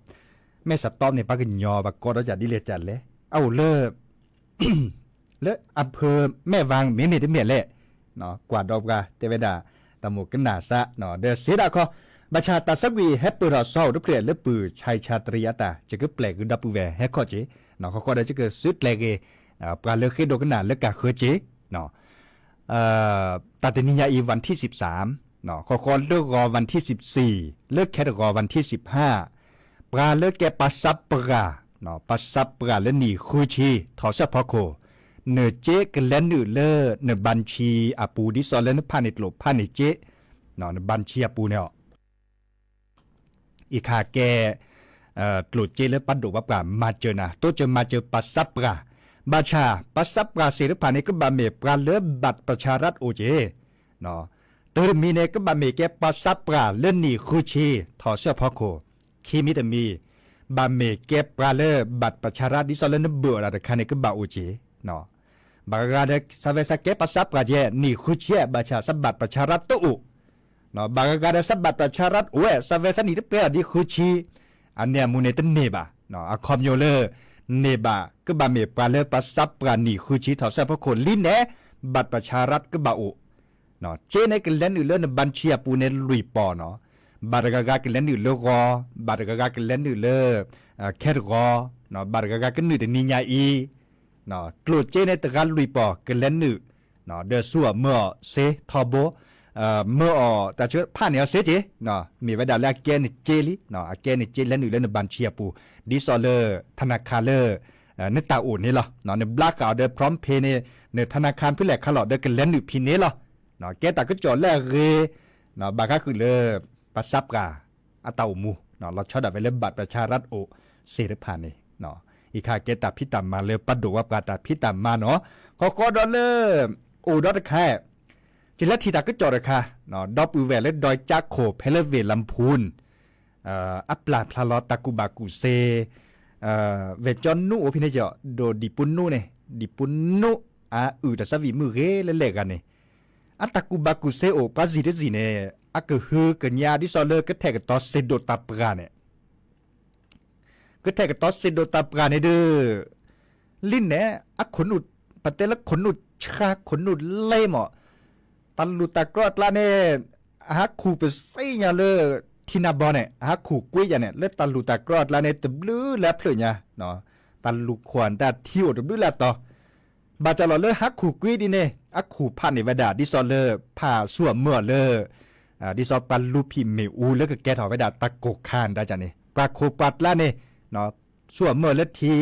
မဲၢ်စးတီးန့ၣ် ပှၤကညီပှၤကိးဒီးကဒ်လဲၣ်ကလဲၣ် အအိၣ်လၢ လၢအဖၢမဲၢ်ဝါမ့မ့ၢ်တမ့ၢ်လဲၣ် ကွၢ်ဒီးပှၤတဲဝဲဒၣ် တၢ်မိၣ်ကနၣ်စး ဒီးစ့ဒၣ်ခီ ဘၣ်ဆၣ်တၢ်သးဝံၣ်ဟဲပၢၢ်ထီၣ်စီအိၣ်တဖျၢၣ်လၢပုၢ်ဆါဆါတရံးအတၢ် ယကပျဲၢ်က့ၤဒီပုၢ်ဝဲၢ်ဟဲခီၣ်က့ၤ ဃီဃီဒီးယကစုကျဲၤက့ၤ ပှၤလၢဃ့ဒိကနၣ်လၢကၢ်ဃၢက့ၤ တၢ်တနံၤညါအံၤ วันที่สิบสาม ဃီဃီလၢဂီၤ วันที่สิบสี่ လၢခဲတဂီၤ วันที่สิบห้า ပှၤလၢကဲပှၤစးပှၢ် ပှၤစးပှၢ်လၢနံၣ်ဃုဆံ ထီၣ်ဆၢဖီခိၣ် နက့ကလဲၤနုာ်လၢနဘၣ်ဆံအပူၤ ဒ်သိးလၢနဖးန့ၢ်ကျိာ်ဖးန့ၢ်က့ နဘၣ်ဆံအပူၤန့ၣ် အံၤခါကဲ ကျိာ်က့လၢပှၤဒိၣ်ပှၤပှၢ်မၤစၢၤနၤ တိစၢၤမၤစၢၤပှၤစးပှၢ် ဘၣ်ဆၣ် ပှၤစးပှၢ်သ့ၣ်တဖၣ်န့ၣ် ကဘၣ်မ့ၢ်ပှၤလၢ บัตรประชารัฐ အိၣ်က့ၤ တၢ်တမံၤန့ၣ် ကဘၣ်မ့ၢ်ကဲပှၤစးပှၢ်လၢနံၣ်ဃုဆံ ထီၣ်ဆၢဖီခိၣ် ခံမံၤတမံၤ ဘၣ်မ့ၢ်ကဲပှၤလၢ บัตรประชารัฐ ဒ်သိးလၢနဘၢၣ်အီၤတၢ်တခါန့ၣ် ကဘၣ်အိၣ်က့ၤ ဘၣ်ဂၤဂၤဒီး စးဝဲစးကဲပှၤစးပှၢ်ကဲ နံၣ်ဃုဆံ ဘၣ်ဆၣ် စး บัตรประชารัฐ တအိၣ် ဘၣ်ဂၤဂၤဒီး စး บัตรประชารัฐ အိၣ်ဝဲ စးဝဲစးနံၣ်တပှဲၤအီၤဒ်ဃုဆံ အန့ၣ်အမူန့ၣ်တန့ၢ်ဘၣ် အခီပညီလၢ န့ၢ်ဘၣ် ကဘၣ်မ့ၢ်ပှၤလၢပှၤစးပှၢ်နံၣ်ဃုဆံထီၣ်ဆၢဖီခိၣ်လံန့ၣ် บัตรประชารัฐ ကဘၣ်အိၣ် က့န့ၣ် ကလဲၤနုာ်လၢနဘၣ်ဆံအပူၤန့ၣ်လွံၢ်ပီၢ်နီၤ ဘၣ်တဂၤဂၤကလဲၤနုာ်လၢဂီၤ ဘၣ်တဂၤဂၤကလဲၤနုာ်လၢ ခဲတဂီၤ ဘၣ်တဂၤဂၤကနုာ်တနံၤညါအံၤ ကျိာ်က့န့ၣ်တဂၤလွံၢ်ပီၢ်ကလဲၤနုာ် ဒီးဆူအီၤမၢအီၤစ့ထီဘိ မၢအီၤတၢ်ဆၢဖးန့ၢ်အီၤစ့က့ မ့ၢ်ဝဲဒၣ်လၢအကဲနက့လံ အကဲနက့လဲၤနုာ်လၢနဘၣ်ဆံအပူၤ ဒ်သိးလၢ ထနၣ်ခၣ်လၢ နတၢ်အိၣ်န့ၣ်လီၤ နဘျါဃာ်အီၤဒီး PromptPay န့ၣ် နထနၣ်ခၣ်ဖဲလဲၣ်ခါလီၤ ဒီးကလဲၤနုာ်ဖဲန့ၣ်လီၤ ကဲတၢ်ကစီၣ်လၢအဂ့ၤ ဘၣ်ဃးဃုာ်လၢ ပှၤစးပှၢ် အတၢ်အိၣ်မူ လီၤဆီဒၣ်ဝဲလၢ บัตรประชารัฐ အိၣ်စ့ၢ်တဖၣ်န့ၣ် အံၤခါကဲတၢ်ဖံးတၢ်မၤလၢပှၤဒိၣ်ပှၤပှၢ်တၢ်ဖံးတၢ်မၤနီၤ ဃီဃီဒီးလၢ အိၣ်ဒီးတခါ ကလဲၤထံၣ်တၢ်ကစီၣ်တခါ ဒီပုၢ်ဝဲၢ်လၢ ดอยจ๊าโขก ဖဲလၢဝ့ၢ်လါဖူၣ် အပျၢ်ဖျါလီၤတၢ်ကူၣ်ဘၣ်ကူၣ်စ့ ဝဲၢ်ကၠီနူအိၣ်ဖဲန့ၣ်ကီး ဒီးဒံၣ်ပူနူန့ၣ် ဒံၣ်ပူနူ အအုၣ်တၢ်သးဝံၣ်မုၢ်ဂ့ၤလၢလဲၣ်ဂၤန့ၣ် အတၢ်ကူၣ်ဘၣ်ကူၣ်စ့အိၣ်ပှၤစံၣ်တစံၣ်န့ၣ် အကဟုကညးဒ်သိးလၢကထဲးကတီၤစ့ဒိၣ်တၢ်ပှၢ်န့ၣ် ကထဲးကတီၤစ့ဒိၣ်တၢ်ပှၢ်န့ၣ်ဒီး လံန့ၣ် အခိၣ်နူာ် ပတဲလၢခိၣ်နူာ်ဆှါခိၣ်နူာ်လဲမး တၢ်လူၢ်တၢ်ကြီအကျါန့ၣ် အဟးခူၣ်ပစ့ညါလၢ ထံနါဘီန့ၣ် အဟးခူၣ်ကွံာ်ယၤန့ၣ် လၢတၢ်လူၢ်တၢ်ကြီအကျါန့ၣ် တဘျုးလၢအဖျၢၣ်ညါ, တၢ်လူၢ်ခိၣ်အတၢ်ထံအိၣ်တဘျုးလၢအတီၤ, ဘၣ်ဆၣ်လီၤလၢဟးခူၣ်ကွံာ်ဒ်န့ၣ် အခူၣ်ဖးန့ၢ်ဝဲဒၣ် ဒ်သိးလၢဖးဆူၣ်အမၢအီၤလၢ ဒ်သိးပှၤလူၤဖံးမ့ၣ်အူလၢကကဲထီၣ်ဝဲဒၣ်တၢ်ကိၢ်ခါဒၣ်န့ၣ် ပှၤခိၣ်ပှၤကျါန့ၣ် ဆူၣ်အမၢလၢထံ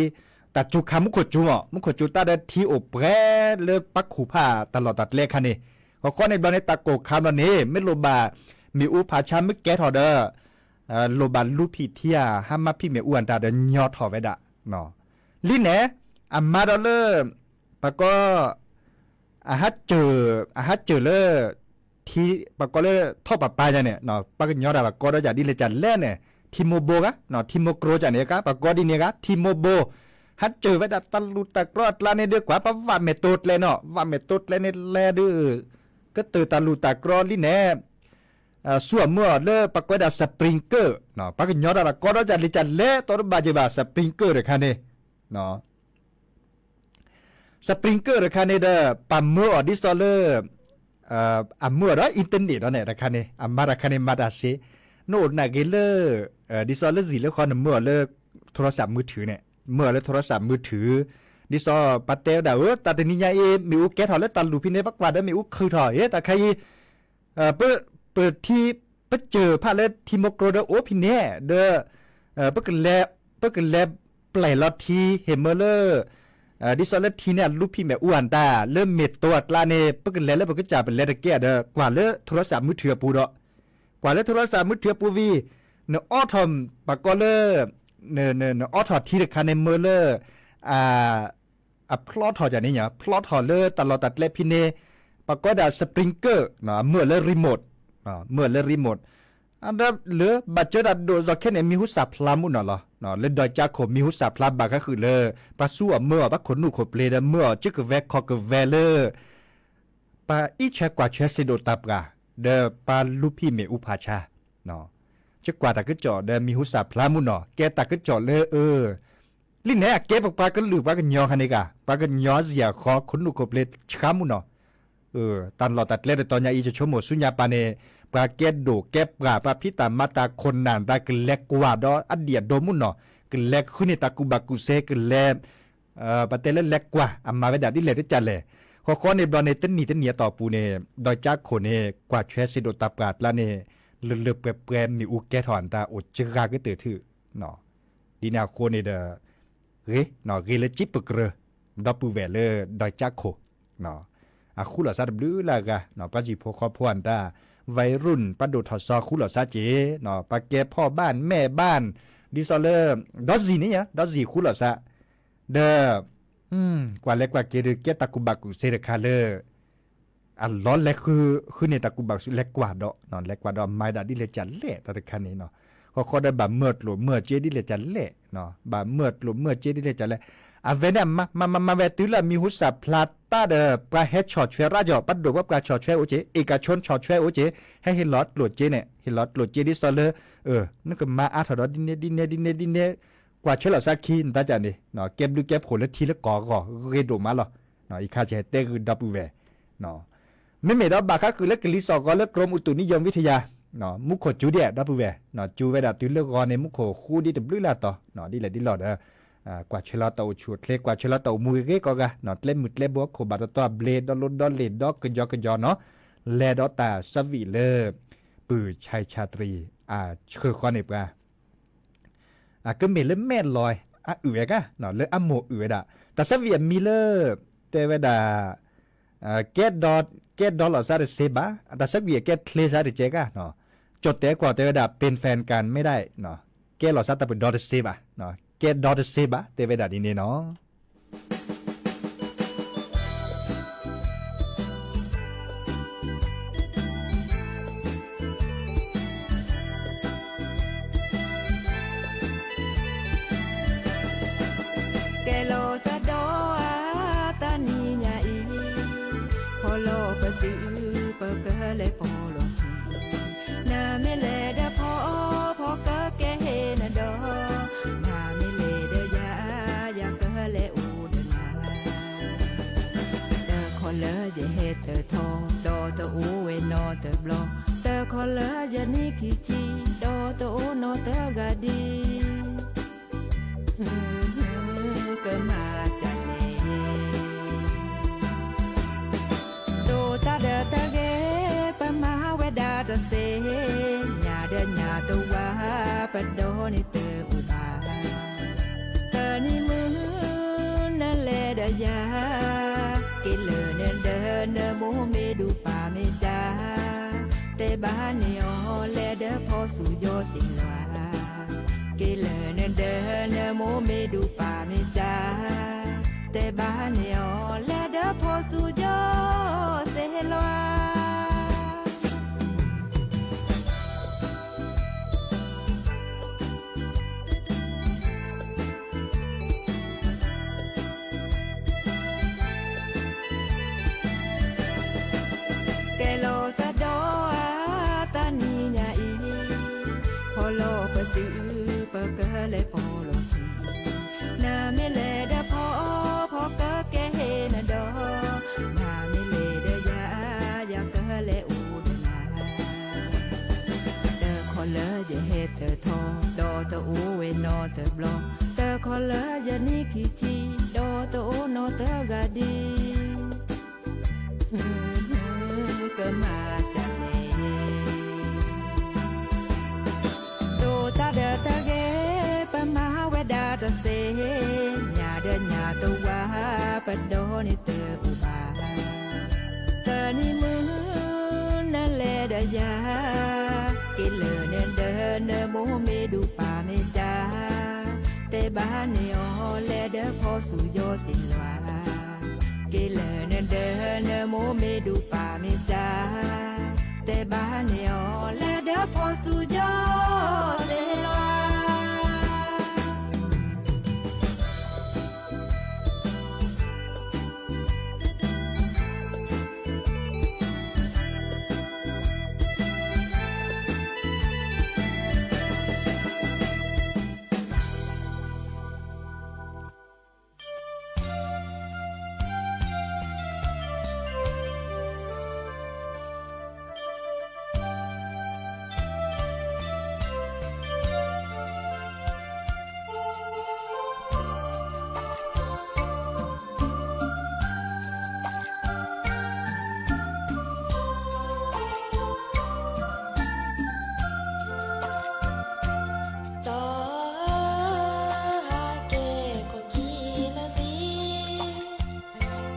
တၢ်စူၤခါမူခိၣ်စူၤမး မူခိၣ်စူၤတၢ်ဒီးထံအိၣ်ပှဲၤလၢပှၤခူၣ်ဖးတၢ်လီၢ်တၢ်ကျဲအခါန့ၣ်, ဃီဃီန့ၣ်ဘျီန့ၣ် တၢ်ကိၢ်ခါဘျီန့ၣ် မ့ၢ်လိၣ်ဘၣ်မ့ၣ်အူဖးဆါမ့ၢ်ကဲထီၣ်ဒီး လိၣ်ဘၣ်လူၤဖံးထံဧါ ဟးမၤဖံးမ့ၣ်အူအတၢ်ဒီးညီထီၣ်ဝဲဒၣ် လံန့ၣ် အမါဒီးလၢ ပှၤကီ အဟးစၢၤ အဟးစၢၤလၢ ထံ ပှၤကီလၢထီၣ်ပၤပၤယၤန့ၣ် ပှၤကညီတၢ်ဘၣ်ကီဒီးယၤဒ်လဲၣ်ကလဲၣ်န့ၣ် ထံမိၢ်ဘိဂၤ ထံမိၢ်ကြီကန့ၣ်ကါ ပှၤကီဒ်န့ၣ်ဂၤ ထံမိၢ်ဘိ ဟးစၢၤဝဲဒၣ်တၢ်လူၢ်တၢ်ကြီအကျါန့ၣ်ဒီး ကွၢ်ပဝးမဲာ်တိကျဲနီၤ ဝးမဲာ်တိကျဲန့ၣ်လဲၤဒီး ကတၢၢ်တၢ်လူၢ်တၢ်ကြီလံန့ၣ် ဆူၣ်အမၢအီၤလၢပှၤကွဲးဒၣ် sprinkle ပှၤကညီတၢ်ဘၣ်ကီဒီးယၤလံကလဲၣ် တီတဘၣ်က့ၤဘၣ် sprinkle တခါန့ၣ် sprinkle တခါန့ၣ်ဒီး ပှၤမၢအီၤဒ်သိးလၢ အမၢအီၤဒီး internet ဒီးန့ၣ်တခါန့ၣ် အမါတခါန့ၣ်မၤတၢ်စ့ နအိၣ်နာ်က့ၤလၢ ဒ်သိးလၢစံၣ်လၢဃီနမၢအီၤလၢ โทรศัพท์มือถือန့ၣ် မၢအီၤလၢ โทรศัพท์มือถือ ဒ်သိးပှၤတဲဝဲဒၣ်ဧၢ တၢ်တနံၤညါအံၤ မ့ၣ်အူကဲထီၣ်လၢတၢ်လူၢ်ဖံန့ၣ် ပကွၢ်ဒီးမ့ၣ်အူခုၣ်ထီၣ် ဟ့ တၢ်ခါအံၤ ပ ပထံ ပစၢၤဖးလၢထံမိၢ်ကြီဒီးအိၣ်ဖံန့ၣ် ဒီး ပကလဲၤ ပကလဲၤပျဲၢ်လီၤထံ ဟ့ၣ်မၢလၢ ဒ်သိးလၢထံန့ၣ် အလူၤဖံးမ့ၣ်အူအတၢ် လၢမ့ၢ်တိအကျါန့ၣ် ပကလဲၤလၢပကစၢ်ပလဲၤတကဲဒီး ကွၢ်လၢ โทรศัพท์มือถือ အပူၤဒီး ကွၢ်လၢ โทรศัพท์มือถือ အပူၤဝံၤ နအိးထီၣ် ပှၤကီလၢ န န နအိးထီၣ်ထံတခါန့ၣ် မၢလၢ အဖျီထီၣ်ကန့ၣ် ဖျီထီၣ်လၢတၢ်လီၢ်တၢ်ကျဲဖံန့ၣ် ပှၤကီဒၣ် sprinkle မၢလၢ remote မၢလၢ remote ဒီးလၢဘၣ်စၢၤတၢ်ဒိၣ်စီၤခဲန့ၣ် မံၤဟူစၢ်ဖျါမုၢ်နီၢ်လီၤ. လၢဒွဲၣ်ကၠါခိၣ် မံၤဟူစၢ်ဖျါဘၣ်ဃးဃုာ်လၢ ပှၤဆူၣ်အမၢအီၤ ပှၤခိၣ်နူာ်ခိၣ်ပျ့ၤဒီး မၢအီၤကၠံၣ်ကဝဲၤခီၣ်ကဝဲၤလၢ ပှၤအံးဆှဲကွၢ်ဆှဲစ့ဒိၣ်တၢ်ပှၢ် ဒီးပှၤလူၤဖံးမ့ၣ်အူဖးဆါ ကကွၢ်တၢ်ကစီၣ်ဒီးမံၤဟူစၢ်ဖျါမုၢ်နီၢ် ကဲတၢ်ကစီၣ်လၢအ လံန့ၣ် အကဲပပှၤကလုာ်ပှၤကညီခါန့ၣ်ဂၤ ပှၤကညီစ့ၢ်ကီး ခိၣ်နူာ်ခိၣ်ပျ့ၤဆှါမုၢ်နီၢ် တၢ်လီၢ်တၢ်ကျဲတတီၤညါအံၤ ယဆိကမိၣ်ဆူညါပၤန့ၣ် ပှၤကဲဒိၣ်ကဲပှၢ် ပှၤဖံးတၢ်မၤတၢ်ခိၣ်နၢ်တၢ် ကလဲၤကွၢ်ဒီးအဒံၣ်အဒိမုၢ်နီၢ် ကလဲၤဃုန့ၢ်တၢ်ကူၣ်ဘၣ်ကူၣ်သ့ ကလဲၤ ပတဲလၢလဲၤကွၢ် အမၤဝဲဒၣ်ဒ်လဲၣ်ဒ်ကလဲၣ် ဃီဃီန့ၣ်ဘျီန့ၣ် တနံၣ်တနံၣ်အတီၢ်ပူၤန့ၣ် ဒွဲၣ်ကၠါခိၣ်န့ၣ် ကွၢ်ဆှဲစ့ဒိၣ်တၢ်ပှၢ်အကျါန့ၣ် လၢလၢပှဲၤပှဲၤမ့ၣ်အူကဲထီၣ်အတၢ်အိၣ်စှၤကတၢၢ်ထူၣ် ဒ်န့ၣ်အဃိန့ၣ်ဒီး ဂ့ၤ ဂ့ၤလၢကၠံပကြၢၤ ဒီပုၢ်ဝဲၢ်လၢဒွဲၣ်ကၠါခိၣ် အဃူလိာ်သးတဘျုးလၢအဂၤ ပှၤဟံၣ်ဖိဃီဖိအတၢ် ဝဲရူၢ် ပှၤဒိၣ်ထီၣ်စီၤဃူလိာ်သးက့ၤ ပှၤကဲဖီၣ်ဘၣ်မဲာ်ဘၣ် ဒ်သိးလၢ ဒီစံၣ်န့ၣ် ဒီစံၣ်ဃူလိာ်သး ဒီး ကွၢ်လဲၤကွၢ်က့ၤဒီး ကဲတၢ်ကူၣ်ဘၣ်ကူၣ်သ့တခါလၢ အလီၤလဲၤဃုန့ၢ်တၢ်ကူၣ်ဘၣ်ကူၣ်သ့ လဲၤကွၢ်ဒီး လဲၤကွၢ်ဒီးမၤဒၣ်ဒ်လဲၣ်ကလဲၣ် တၢ်တခါန့ၣ် ဃီဃီဒီးဘၣ်မၢအကျိၣ်မၢအစ့ဒ်လဲၣ်ကလဲၣ် ဘၣ်မၢအကျိၣ်မၢအစ့ဒ်လဲၣ်ကလဲၣ် အဝဲန့ၣ် မၤမၤမၤဝဲတုၤလၢအမံၤဟူစၣ်ဖျါတၢ်ဒီး ပှၤဟဲဆီၣ်ထွဲရၢ်ကီၢ် ပှၤဒိၣ်ပှၤပှၢ်ဆီၣ်ထွဲအိၣ်က့ၤ เอกชน ဆီၣ်ထွဲအိၣ်က့ၤ ဟဲဟ့ၣ်လီၤကျိၣ်စ့န့ၣ် ဟ့ၣ်လီၤကျိၣ်စ့ဒ်သိးလၢ နကမၤအါထီၣ်ဒီးဒ်န့ၣ်ဒ်န့ၣ်ဒ်န့ၣ်ဒ်န့ၣ် ကွၢ်ထွဲလိာ်သးခံ နတၢ်ကန့ၣ် ကဲဘျုးကဲဖှိၣ်လၢထံလၢကီၢ်အဂီၢ် ဂ့ၤဒိၣ်မးလီၤ. အံၤခါဆဲးတဲဂုာ်ဒီပုၢ်ဝဲၢ် မ့မ့ၢ်ဒီးဘၣ်ဃးဃုာ်လၢကလံၤစိးဂီၤလၢ กรมอุตุนิยมวิทยา မူခိၣ်စူၤဒံး ဒီပုၢ်ဝဲၢ် စူၤဝဲဒၣ်တုၤလၢဂီၤန့ၣ် မူခိၣ်ဃူဒံးတဘျုးလၢအတီၤ ဒ်လဲၣ်ဒ်လဲၣ်ဒီး ကွၢ်ထွဲလီၤတၢ်အိၣ်ဆူၣ်အိၣ်ချ့ ကွၢ်ထွဲလီၤတၢ်အိၣ်မူဂ့ၤဂ့ၤကိးဂၤ ကျဲမုၢ်ကျဲဘိခိၣ်ဘၣ်တတီၤဘျ့ ဒီလိဒီလ့ၣ်ဒီကယီကယီနီၤ လဲၤဒီးတၢ်ဆၢဝံၣ်လၢ ပုၢ်ဆါဆါတရံး အဆှၢဃီန့ၢ်ပှၤ အကမ့ၢ်လၢမဲာ်လီၤ အအုၣ်ဝဲကါ လၢအမိၢ်အုၣ်ဝဲဒၣ် တၢ်ဆၢဝံၣ်အမံၤလၢ တဲဝဲဒၣ် ကဲဒီး ကဲဒီးလိာ်သးတသ့ဘၣ် တၢ်ဆၢဝံၣ်အကဲချ့သးတကဲကါ ကၠီၣ်တဲာ်ကွီၢ်တဲဝဲဒၣ် เป็นแฟนกันไม่ได้ ကဲလိာ်သးတၢ်ပဒီတသ့ဘၣ် ကဲဒီတသ့ဘၣ် တဲဝဲဒၣ်ဒ်န့ၣ်နီၤ ကဲလီၤသးဒီးအတၢ်နံၤညါအံၤ, ဖီလီၤပသုး ပကလဲၤဖီလီၤသုး, နမ့ၢ်လဲၤဒီးဖီ ဖီကကဲဟ့ၣ်နၤဒီး, နမ့ၢ်လဲၤဒီးယၤ ယကလဲၤအိၣ်ဒီးနၤ, တခီလၢယဟဲတထီ, ဒီးတအိၣ်ဝဲနီတဘျီ, တခီလၢယနံၣ်ခံဆံ, ဒီး တနံၤမုၢ်နလဲၤဒီးယၤ, က့ၤလၢာ်နဒၢနမိၢ်မ့ၢ်ဒူပၢ်မ့ၢ်တၢ်, တဲဘၣ်န့ၢ်အီၤလဲၤဒီးဖီသူၣ်ယီၤသ့ၣ်လွၤ, က့ၤလၢာ်နဒၢနမိၢ်မ့ၢ်ဒူပၢ်မ့ၢ်တၢ်, တဲဘၣ်န့ၢ်အီၤလဲၤဒီးဖီသူၣ်ယီၤသ့ၣ်လွၤ. ကဲလီၤသဒီအသးနံၤညါအံၤ, ဖီလီၤပတုာ်ပကလဲၤဖီလီၤခံ, နမ့ၢ်လဲၤဒီးဖီ, ဖီကကဲဟ့ၣ်နဒီး, နမ့ၢ်လဲၤဒီးယၤ, ယကလဲၤအိၣ်ဒီးနၤ. တခီလၢယဟဲတထီ, ဒီးတအိၣ်ဝဲနီတဘျီ, တခီလၢယနံၣ်ခံဆံ, ဒီးတအိၣ်နီတဂၤဒံး, ကမၤတၢ်လဲၣ်. ဒိၣ်တၢ်ဒီးတၢ်ဂ့ၤ, ပမၤဝဲဒၣ်တသ့, ညၣ်ဒီးညၣ်တဝါ, ပဒီန့ၣ်တအိၣ်ဘၣ်. တနံၤမုၢ်နလဲၤဒီးယၤ, က့ၤလၢာ်နဒၢနမိၢ်မ့ၢ်ဒူပၢ်မ့ၢ်တၢ်, တဲဘၣ်န့ၢ်အီၤလဲၤဒီးဖီသူၣ်ယီၤသ့ၣ်လွၤ, က့ၤလၢာ်နဒၢနမိၢ်မ့ၢ်ဒူပၢ်မ့ၢ်တၢ်, တဲဘၣ်န့ၢ်အီၤလဲၤဒီးဖီသူၣ်ယီၤသ့ၣ်လွၤ. စီၤဟးက့ၣ်ခိၣ်ခံလၢာ်စံ,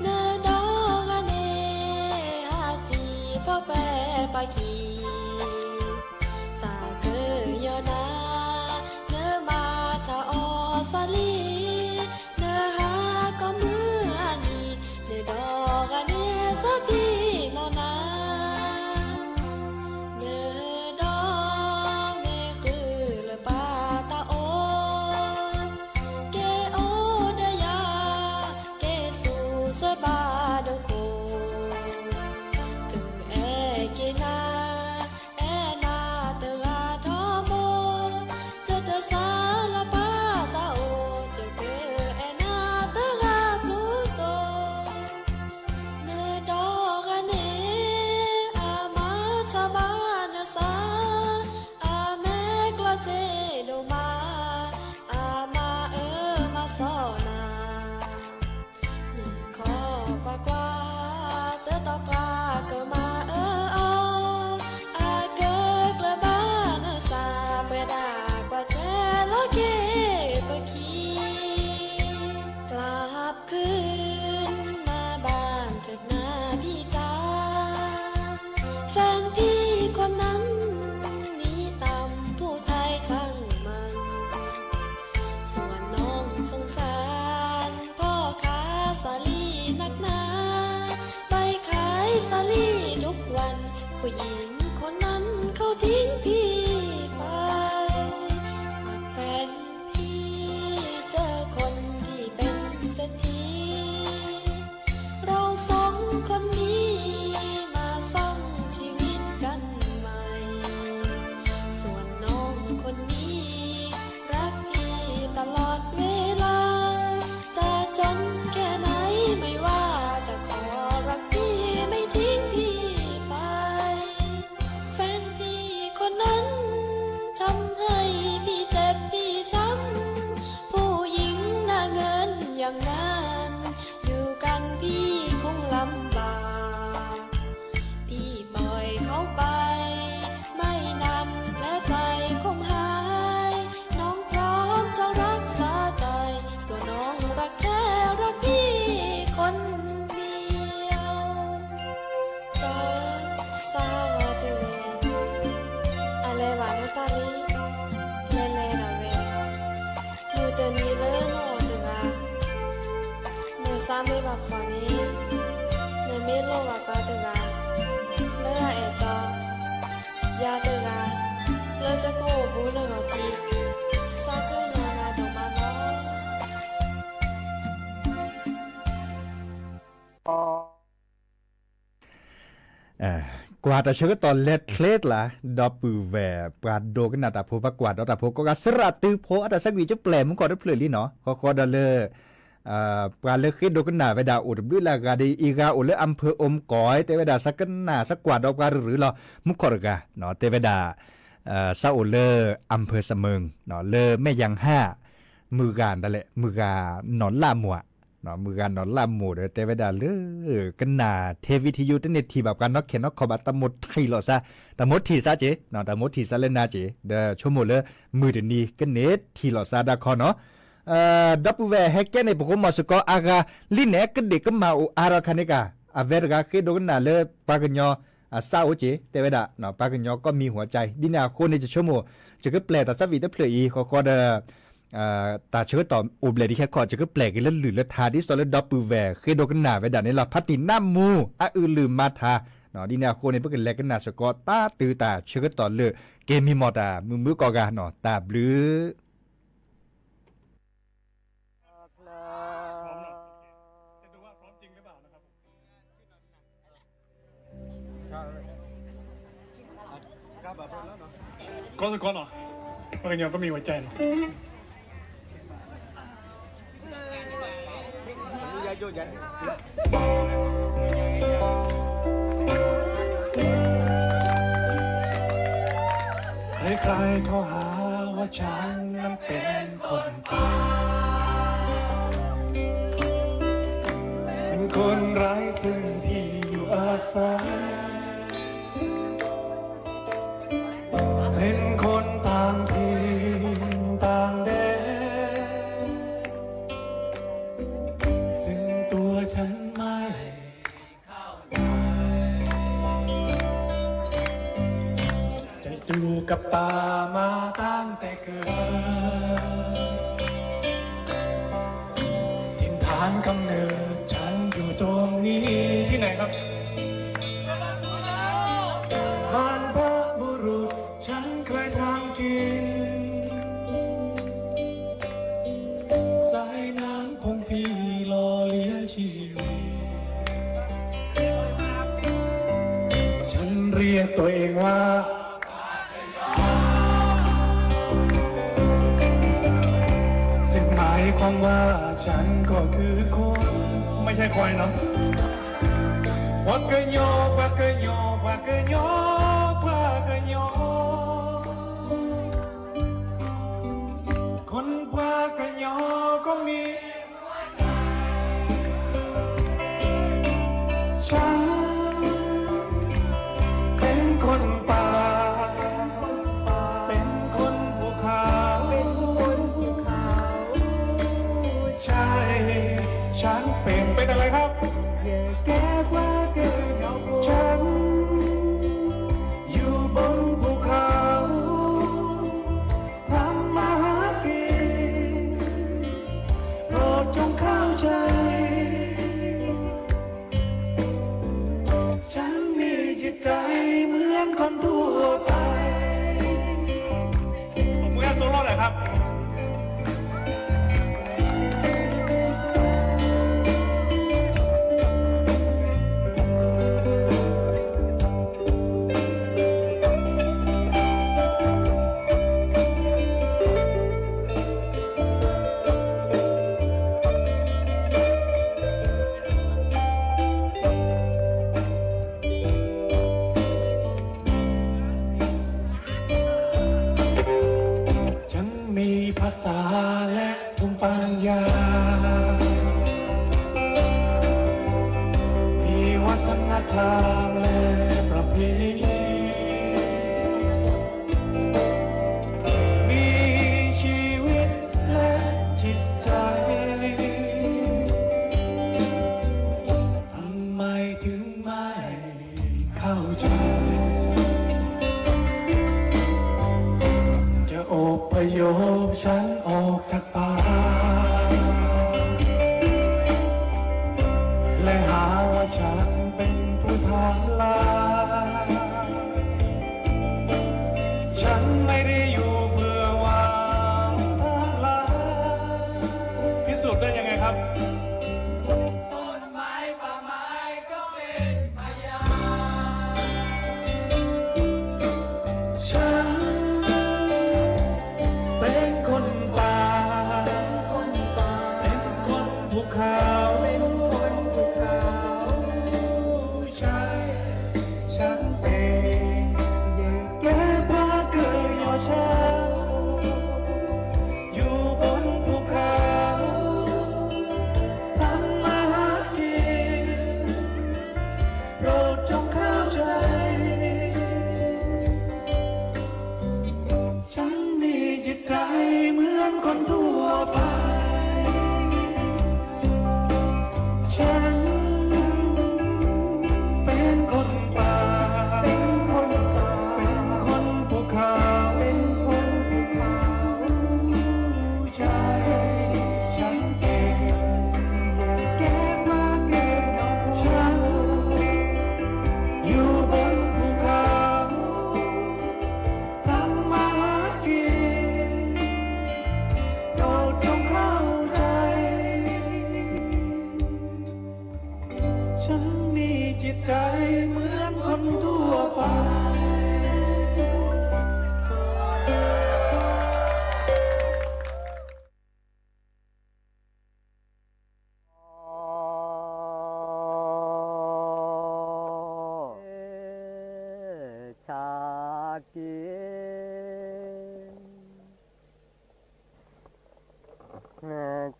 နဒီဂၤန့ၣ် ဟးစံၣ်ဖီၣ်ပဲပှၤခံ, သးကညီၤနၤ, နမၤတၢ်အီၣ်စၢ်လံ, နဟးကိးမုၢ်အနံၤ, နဒီဂၤန့ၣ်စၢ်ဖံးလီၤနၤ, နဒီမ့ၢ်ဃုလၢပှၤတၢ်အိၣ်, က့ၤအိၣ်ဒီးယၤ, က့ၤစူၣ်စဲဘၣ်ဒိခိၣ်, သုအဲၣ်က့ၤနၤ, အဲၣ်နၤတဂၤထီဘိ, တတစၢ်လၢပှၤတၢ်အိၣ်, တကအဲၣ်နၤတဂၤဖျိစိၤ, နဒီဂၤန့ၣ် အမၤတၢ်ဘၣ်နသး, အမဲာ်ကျီတ့ၢ်ဒိၣ်မး, အမၤအၢမၤစီနၤ, နခီကွၢ်ကွၢ်, တတီပှၤကမၤအၢအီၤ, အကဲကျၢၤဘၣ်နသး, ပှဲၤဒၣ်ကွၢ်ထွဲလီၤက့ၤပခံ, กลับคืนมาบ้านเถิดนาพี่จ๋า, แฟนพี่คนนั้นหนีตามผู้ชายช่างมัน ส่วนน้องสงสารพ่อค้าสาลี่นักหนา ไปขายสาลี่ทุกวัน ผู้หญิงคนนั้นเขาทิ้งพี่ไป หากแฟนพี่เจอคนที่เป็นเศรษฐี เราสองคนนี้มาสร้างชีวิตกันใหม่ ส่วนน้องคนนี้รักพี่ตลอดเวลา จะจนแค่ไหนไม่ว่า จะขอรักพี่ไม่ทิ้งพี่ไป แฟนพี่คนนั้นทำให้พี่เจ็บพี่ช้ำ ผู้หญิงหน้าเงินอย่างนั้น อยู่กันพี่คงลำบาก พี่ปล่อยเขาไป ไม่นานแผลใจคงหาย น้องพร้อมจะรักษาใจ ตัวเองก็ တၢ်မ့ၢ်ဘၣ်ပှၤန့ၣ်, နမ့ၢ်လိၣ်ဘၣ်ပှၤတဂၤ, လၢအအဲၣ်တီ, ယၤတဂၤ, လၢကအိၣ်ဘူးနဂီၢ်ခံ, ဆၢကညီၤနၤဒိၣ်မးလီၤ. ကွၢ်တၢ်ဆၢကတီၢ်လဲၤချ့ကျါ, ဒီပုၢ်ဝဲၢ်ပှၤဒိကနၣ်တၢ်ဖိ ပှၤကွၢ်ဒီးတၢ်ဖိကိးဂၤ စရးတုၤဖိအတၢ်ဆၢကွံာ် ကပျဲၢ်မူကီၢ်တဖျၢၣ်လံနီၤ, ဃီဃီဒီးလၢ ပှၤလၢဃ့ဒိကနၣ်ဝဲဒၣ်အိၣ်တဘျုးလၢအဂၤဒီး အံၤဂၤအိၣ်လၢ อำเภอโอมก๋อย တဲဝဲဒၣ် ဆၢကနၣ်ဆၢကွၢ်ဒီးပှၤရုၢ်ရုၢ်လီၤ. မူခိၣ်တဂၤ တဲဝဲဒၣ် ဆၢအိၣ်လၢ อำเภอเสมิง လၢแม่ยางห้า မုၢ်ဂၤဒၣ်လဲာ် မုၢ်ဂၤနီၢ်လၢမိၢ်ဧါ, မုၢ်ဂၤနီၢ်လၢမိၢ်ဒီး တဲဝဲဒၣ်လၢ ကနၣ်ထဲ วิทยุ တန့ၢ်ထံၣ်ဘၣ်ပှၤနီၢ်ခဲနီၢ်ခီဘၣ် တၢ်မိၣ်ထံၣ်လိာ်သး, တၢ်မိၣ်ထံၣ်သးက့ၤ, တၢ်မိၣ်ထံၣ်သးလၢနၤက့ၤ ဒီးဆိကမိၣ်လၢ မုၢ်တနံၤကန့ၢ်ထံၣ်လိာ်သးဒၣ်ခီနီၤ. ဒီပုၢ်ဝဲၢ်ဟဲကဲန့ၣ် ပဃိမီၤစ့ၢ်ကီးအါဂၤလံန့ၣ် ကဒ့ၣ်ကမၣ်အိၣ်အါထီၣ်ခါန့ၣ်ကါ, အဝဲတဂၤဃ့ဒိကနၣ်လၢပှၤကညီအသးအိၣ်က့ၤ တဲဝဲဒၣ် ပှၤကညီကီၢ်မံၤဟူးကၠဲ, ဒ်န့ၣ်အဃိန့ၣ် ယဆိကမိၣ် ယကပျဲၢ်တၢ်သးဝံၣ်တဖျၢၣ်အံၤ ဃီဃီဒီး တၢ်ဆၢကတီၢ်အိၣ်ဘျဲၣ်ဒံးခဲခီ ယကပျဲၢ်က့ၤလၢလုၢ်လၢထါ ဒ်သိးလၢဒီပုၢ်ဝဲၢ်ဃ့ဒိကနၣ်ဝဲဒၣ်န့ၣ်လီၤ. ဖါတံၢ်နါမူ အအုၣ်လုၢ်မၤထါ, ဒ်န့ၣ်အဃိန့ၣ် ပကလဲၤကနၣ်စ့ၢ်ကီး တၢ်တုၤတၢ်ဆၢကတီၢ်လၢ က့ၤမံမီၢ်တၢ်မုာ်မုာ်ကိးဂၤနီၤ, တၢ်ဘျုး ကီစကီနီၤ, ပှၤကညီကီၢ်မံၤဟူးကၠဲနီၤ. ใครๆก็หาว่าฉันนั้นเป็นคนป่า เป็นคนไร้ซึ่งที่อยู่อาศัย เป็นคนต่างถิ่นต่างแดน ซึ่งตัวฉันไม่ จะอยู่กับป่ามาตั้งแต่เกิด ถิ่นฐานกำเนิดฉันอยู่ตรงนี้ ที่ไหนครับ บรรพบุรุษฉันเคยทำกิน สายน้ำของพี่หล่อเลี้ยงชีวิต ฉันเรียกตัวเองว่า ซึ่งหมายความว่าฉันก็คือคน ไม่ใช่ควายเนาะ ปากเกยอ ปากเกยอ ปากเกยอ ปากเกยอ คนปากเกยอก็มี ฉันเป็นคนป่า เป็นคนภูเขา เป็นคนภูเขา ใช่ ฉันเป็น เป็นอะไรครับ แก่แก่กว่าเกิด ฉัน อยู่บนภูเขา ทำมาหากิน โปรดจงเข้าใจ ฉันมีจิตใจเหมือนคนทั่วไป ตบมือให้โซโล่หน่อยครับ ฉันมีภาษาและภูมิปัญญา มีวัฒนธรรมและประเพณี มีชีวิตและจิตใจ ทำไมถึงไม่เข้าใจ จะอพยพฉันออกจากป่า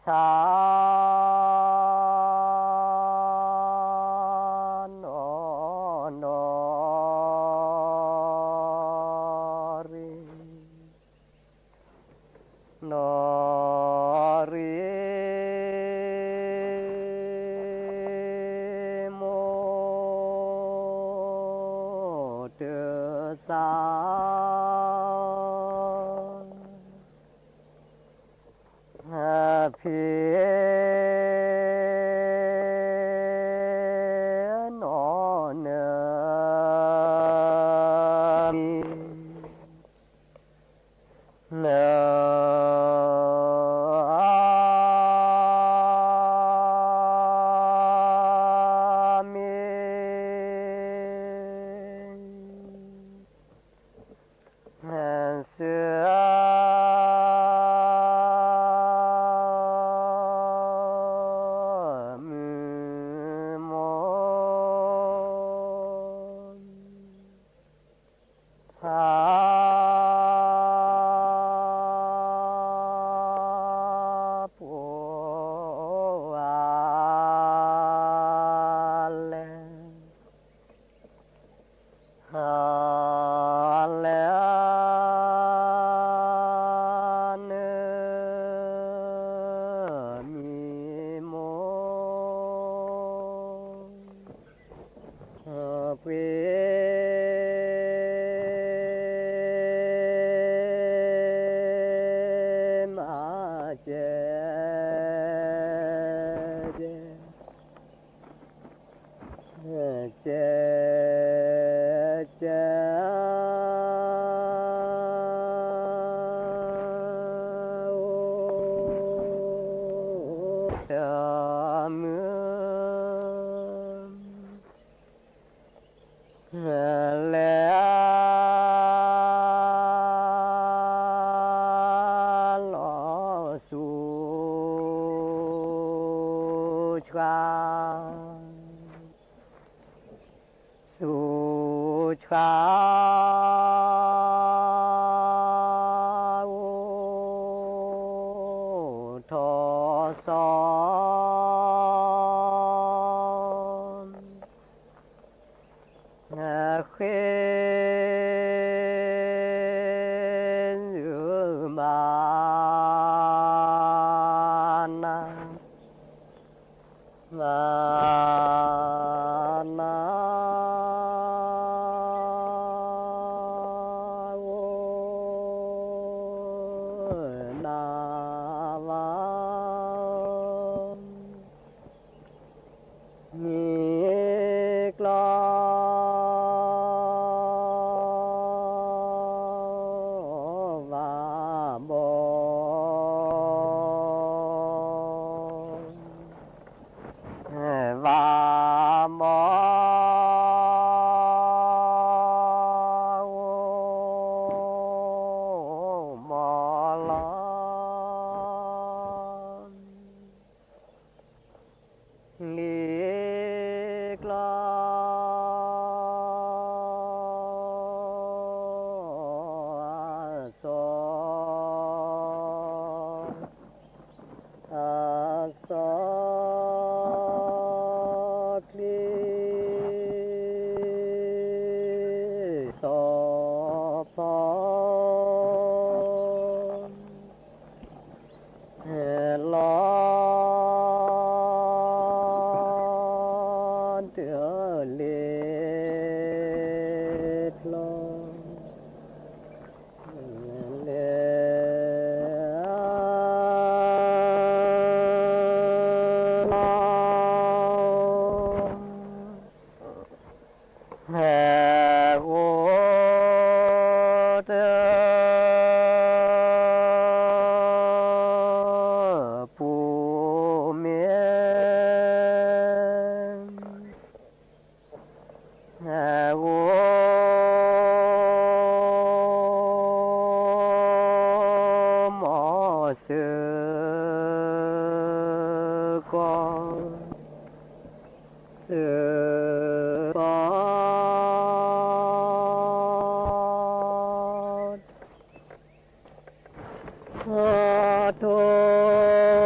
ဆါနီၢ်နီၢ် နီၢ်ရံၣ် နီၢ်ရံၣ် မိၢ်တသး ဖံနီၢ်နၢၤ နၢၤမံၤ စၢ မုၢ်မိၢ် ဖါပှၢ်လဲၣ် လဲၣ် နၢၤ မံၤမိၢ် ပှ့ၤ မၤစၢၤ ကဲ ကဲ တမုၢ် လဲၤ လီၤဆူ ဆှါ ဆူ ဆှါ အိၣ်ထီၣ်စီၤ ဃ့ မၤ နၤ မၤ နၤ အိၣ် နၤ ဝၤ မ့ၢ်ကျီ ဝၤဘီ ဝၤဘီ အိၣ် မီၤလီၤ လံၤကျီ စီၤ အစီၤ ချံ စီၤဖီ လီၤ တလ့ဖျီ လဲၤ ဟဲအိၣ်တ ပူၤမ့ၢ် ဟဲအိၣ် မီၤစၢၤကီၢ် စၢၤကီၢ် ထိၣ်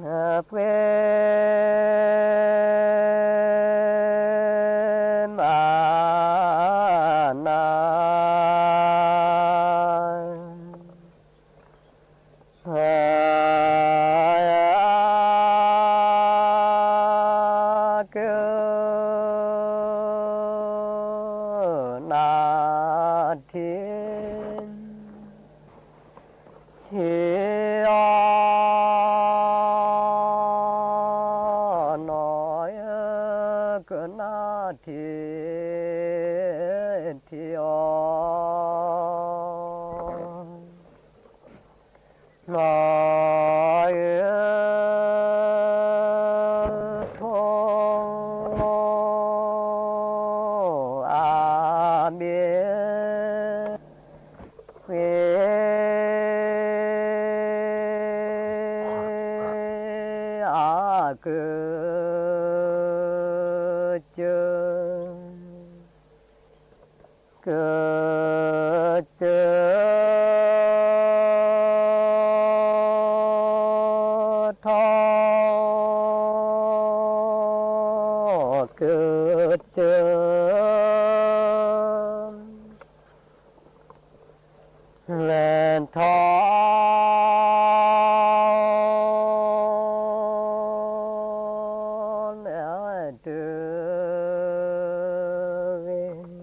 ပှ့ၤမၤနၤ ကနၣ်ထံ ထံအီ နီၢ်ဧၢ ကနၣ်ထံ ထံအီ နီၢ်ဧၢ ထိၣ်အါဘ့ၣ် ပှ့ၤအါကၢကၢ ကၢကၢ ထီၣ်ကၢကၢ လဲၤထီၣ် လဲၤတုၤဂ့ၤ တုၤဂ့ၤ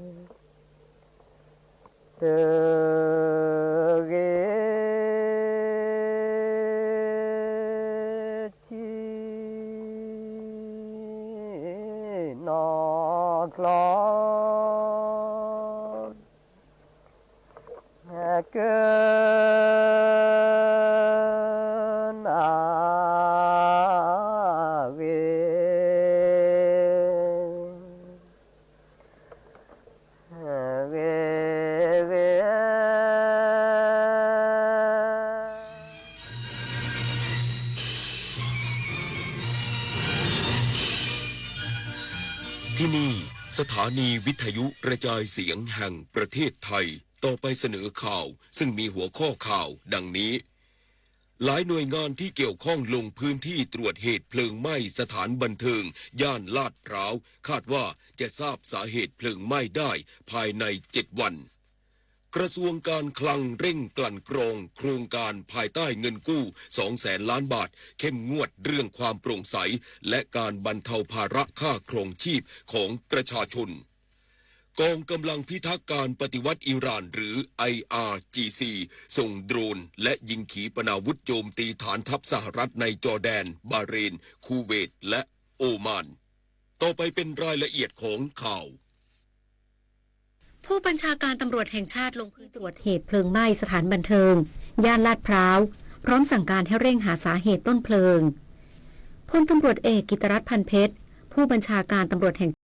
ထံနီၢ်ကျီ ကနၣ် ဂ့ၤ ဂ့ၤဂ့ၤ ที่นี่ สถานีวิทยุกระจายเสียงแห่งประเทศไทย ต่อไปเสนอข่าว ซึ่งมีหัวข้อข่าวดังนี้ หลายหน่วยงานที่เกี่ยวข้องลงพื้นที่ตรวจเหตุเพลิงไหม้สถานบันเทิงย่านลาดพร้าว คาดว่าจะทราบสาเหตุเพลิงไหม้ได้ภายในเจ็ดวัน กระทรวงการคลังเร่งกลั่นกรองโครงการภายใต้เงินกู้ สองแสนล้านบาท เข้มงวดเรื่องความโปร่งใส และการบรรเทาภาระค่าครองชีพของประชาชน กองกำลังพิทักษ์การปฏิวัติอิหร่านหรือ ไออาร์จีซี ส่งโดรนและยิงขีปนาวุธโจมตีฐานทัพสหรัฐในจอร์แดน บาห์เรน คูเวต และโอมาน ต่อไปเป็นรายละเอียดของข่าว ผู้บัญชาการตำรวจแห่งชาติลงพื้นที่ตรวจเหตุเพลิงไหม้สถานบันเทิง ย่านลาดพร้าว พร้อมสั่งการให้เร่งหาสาเหตุต้นเพลิง พลตำรวจเอกกิตติรัตน์ พันเพชร ผู้บัญชาการตำรวจแห่ง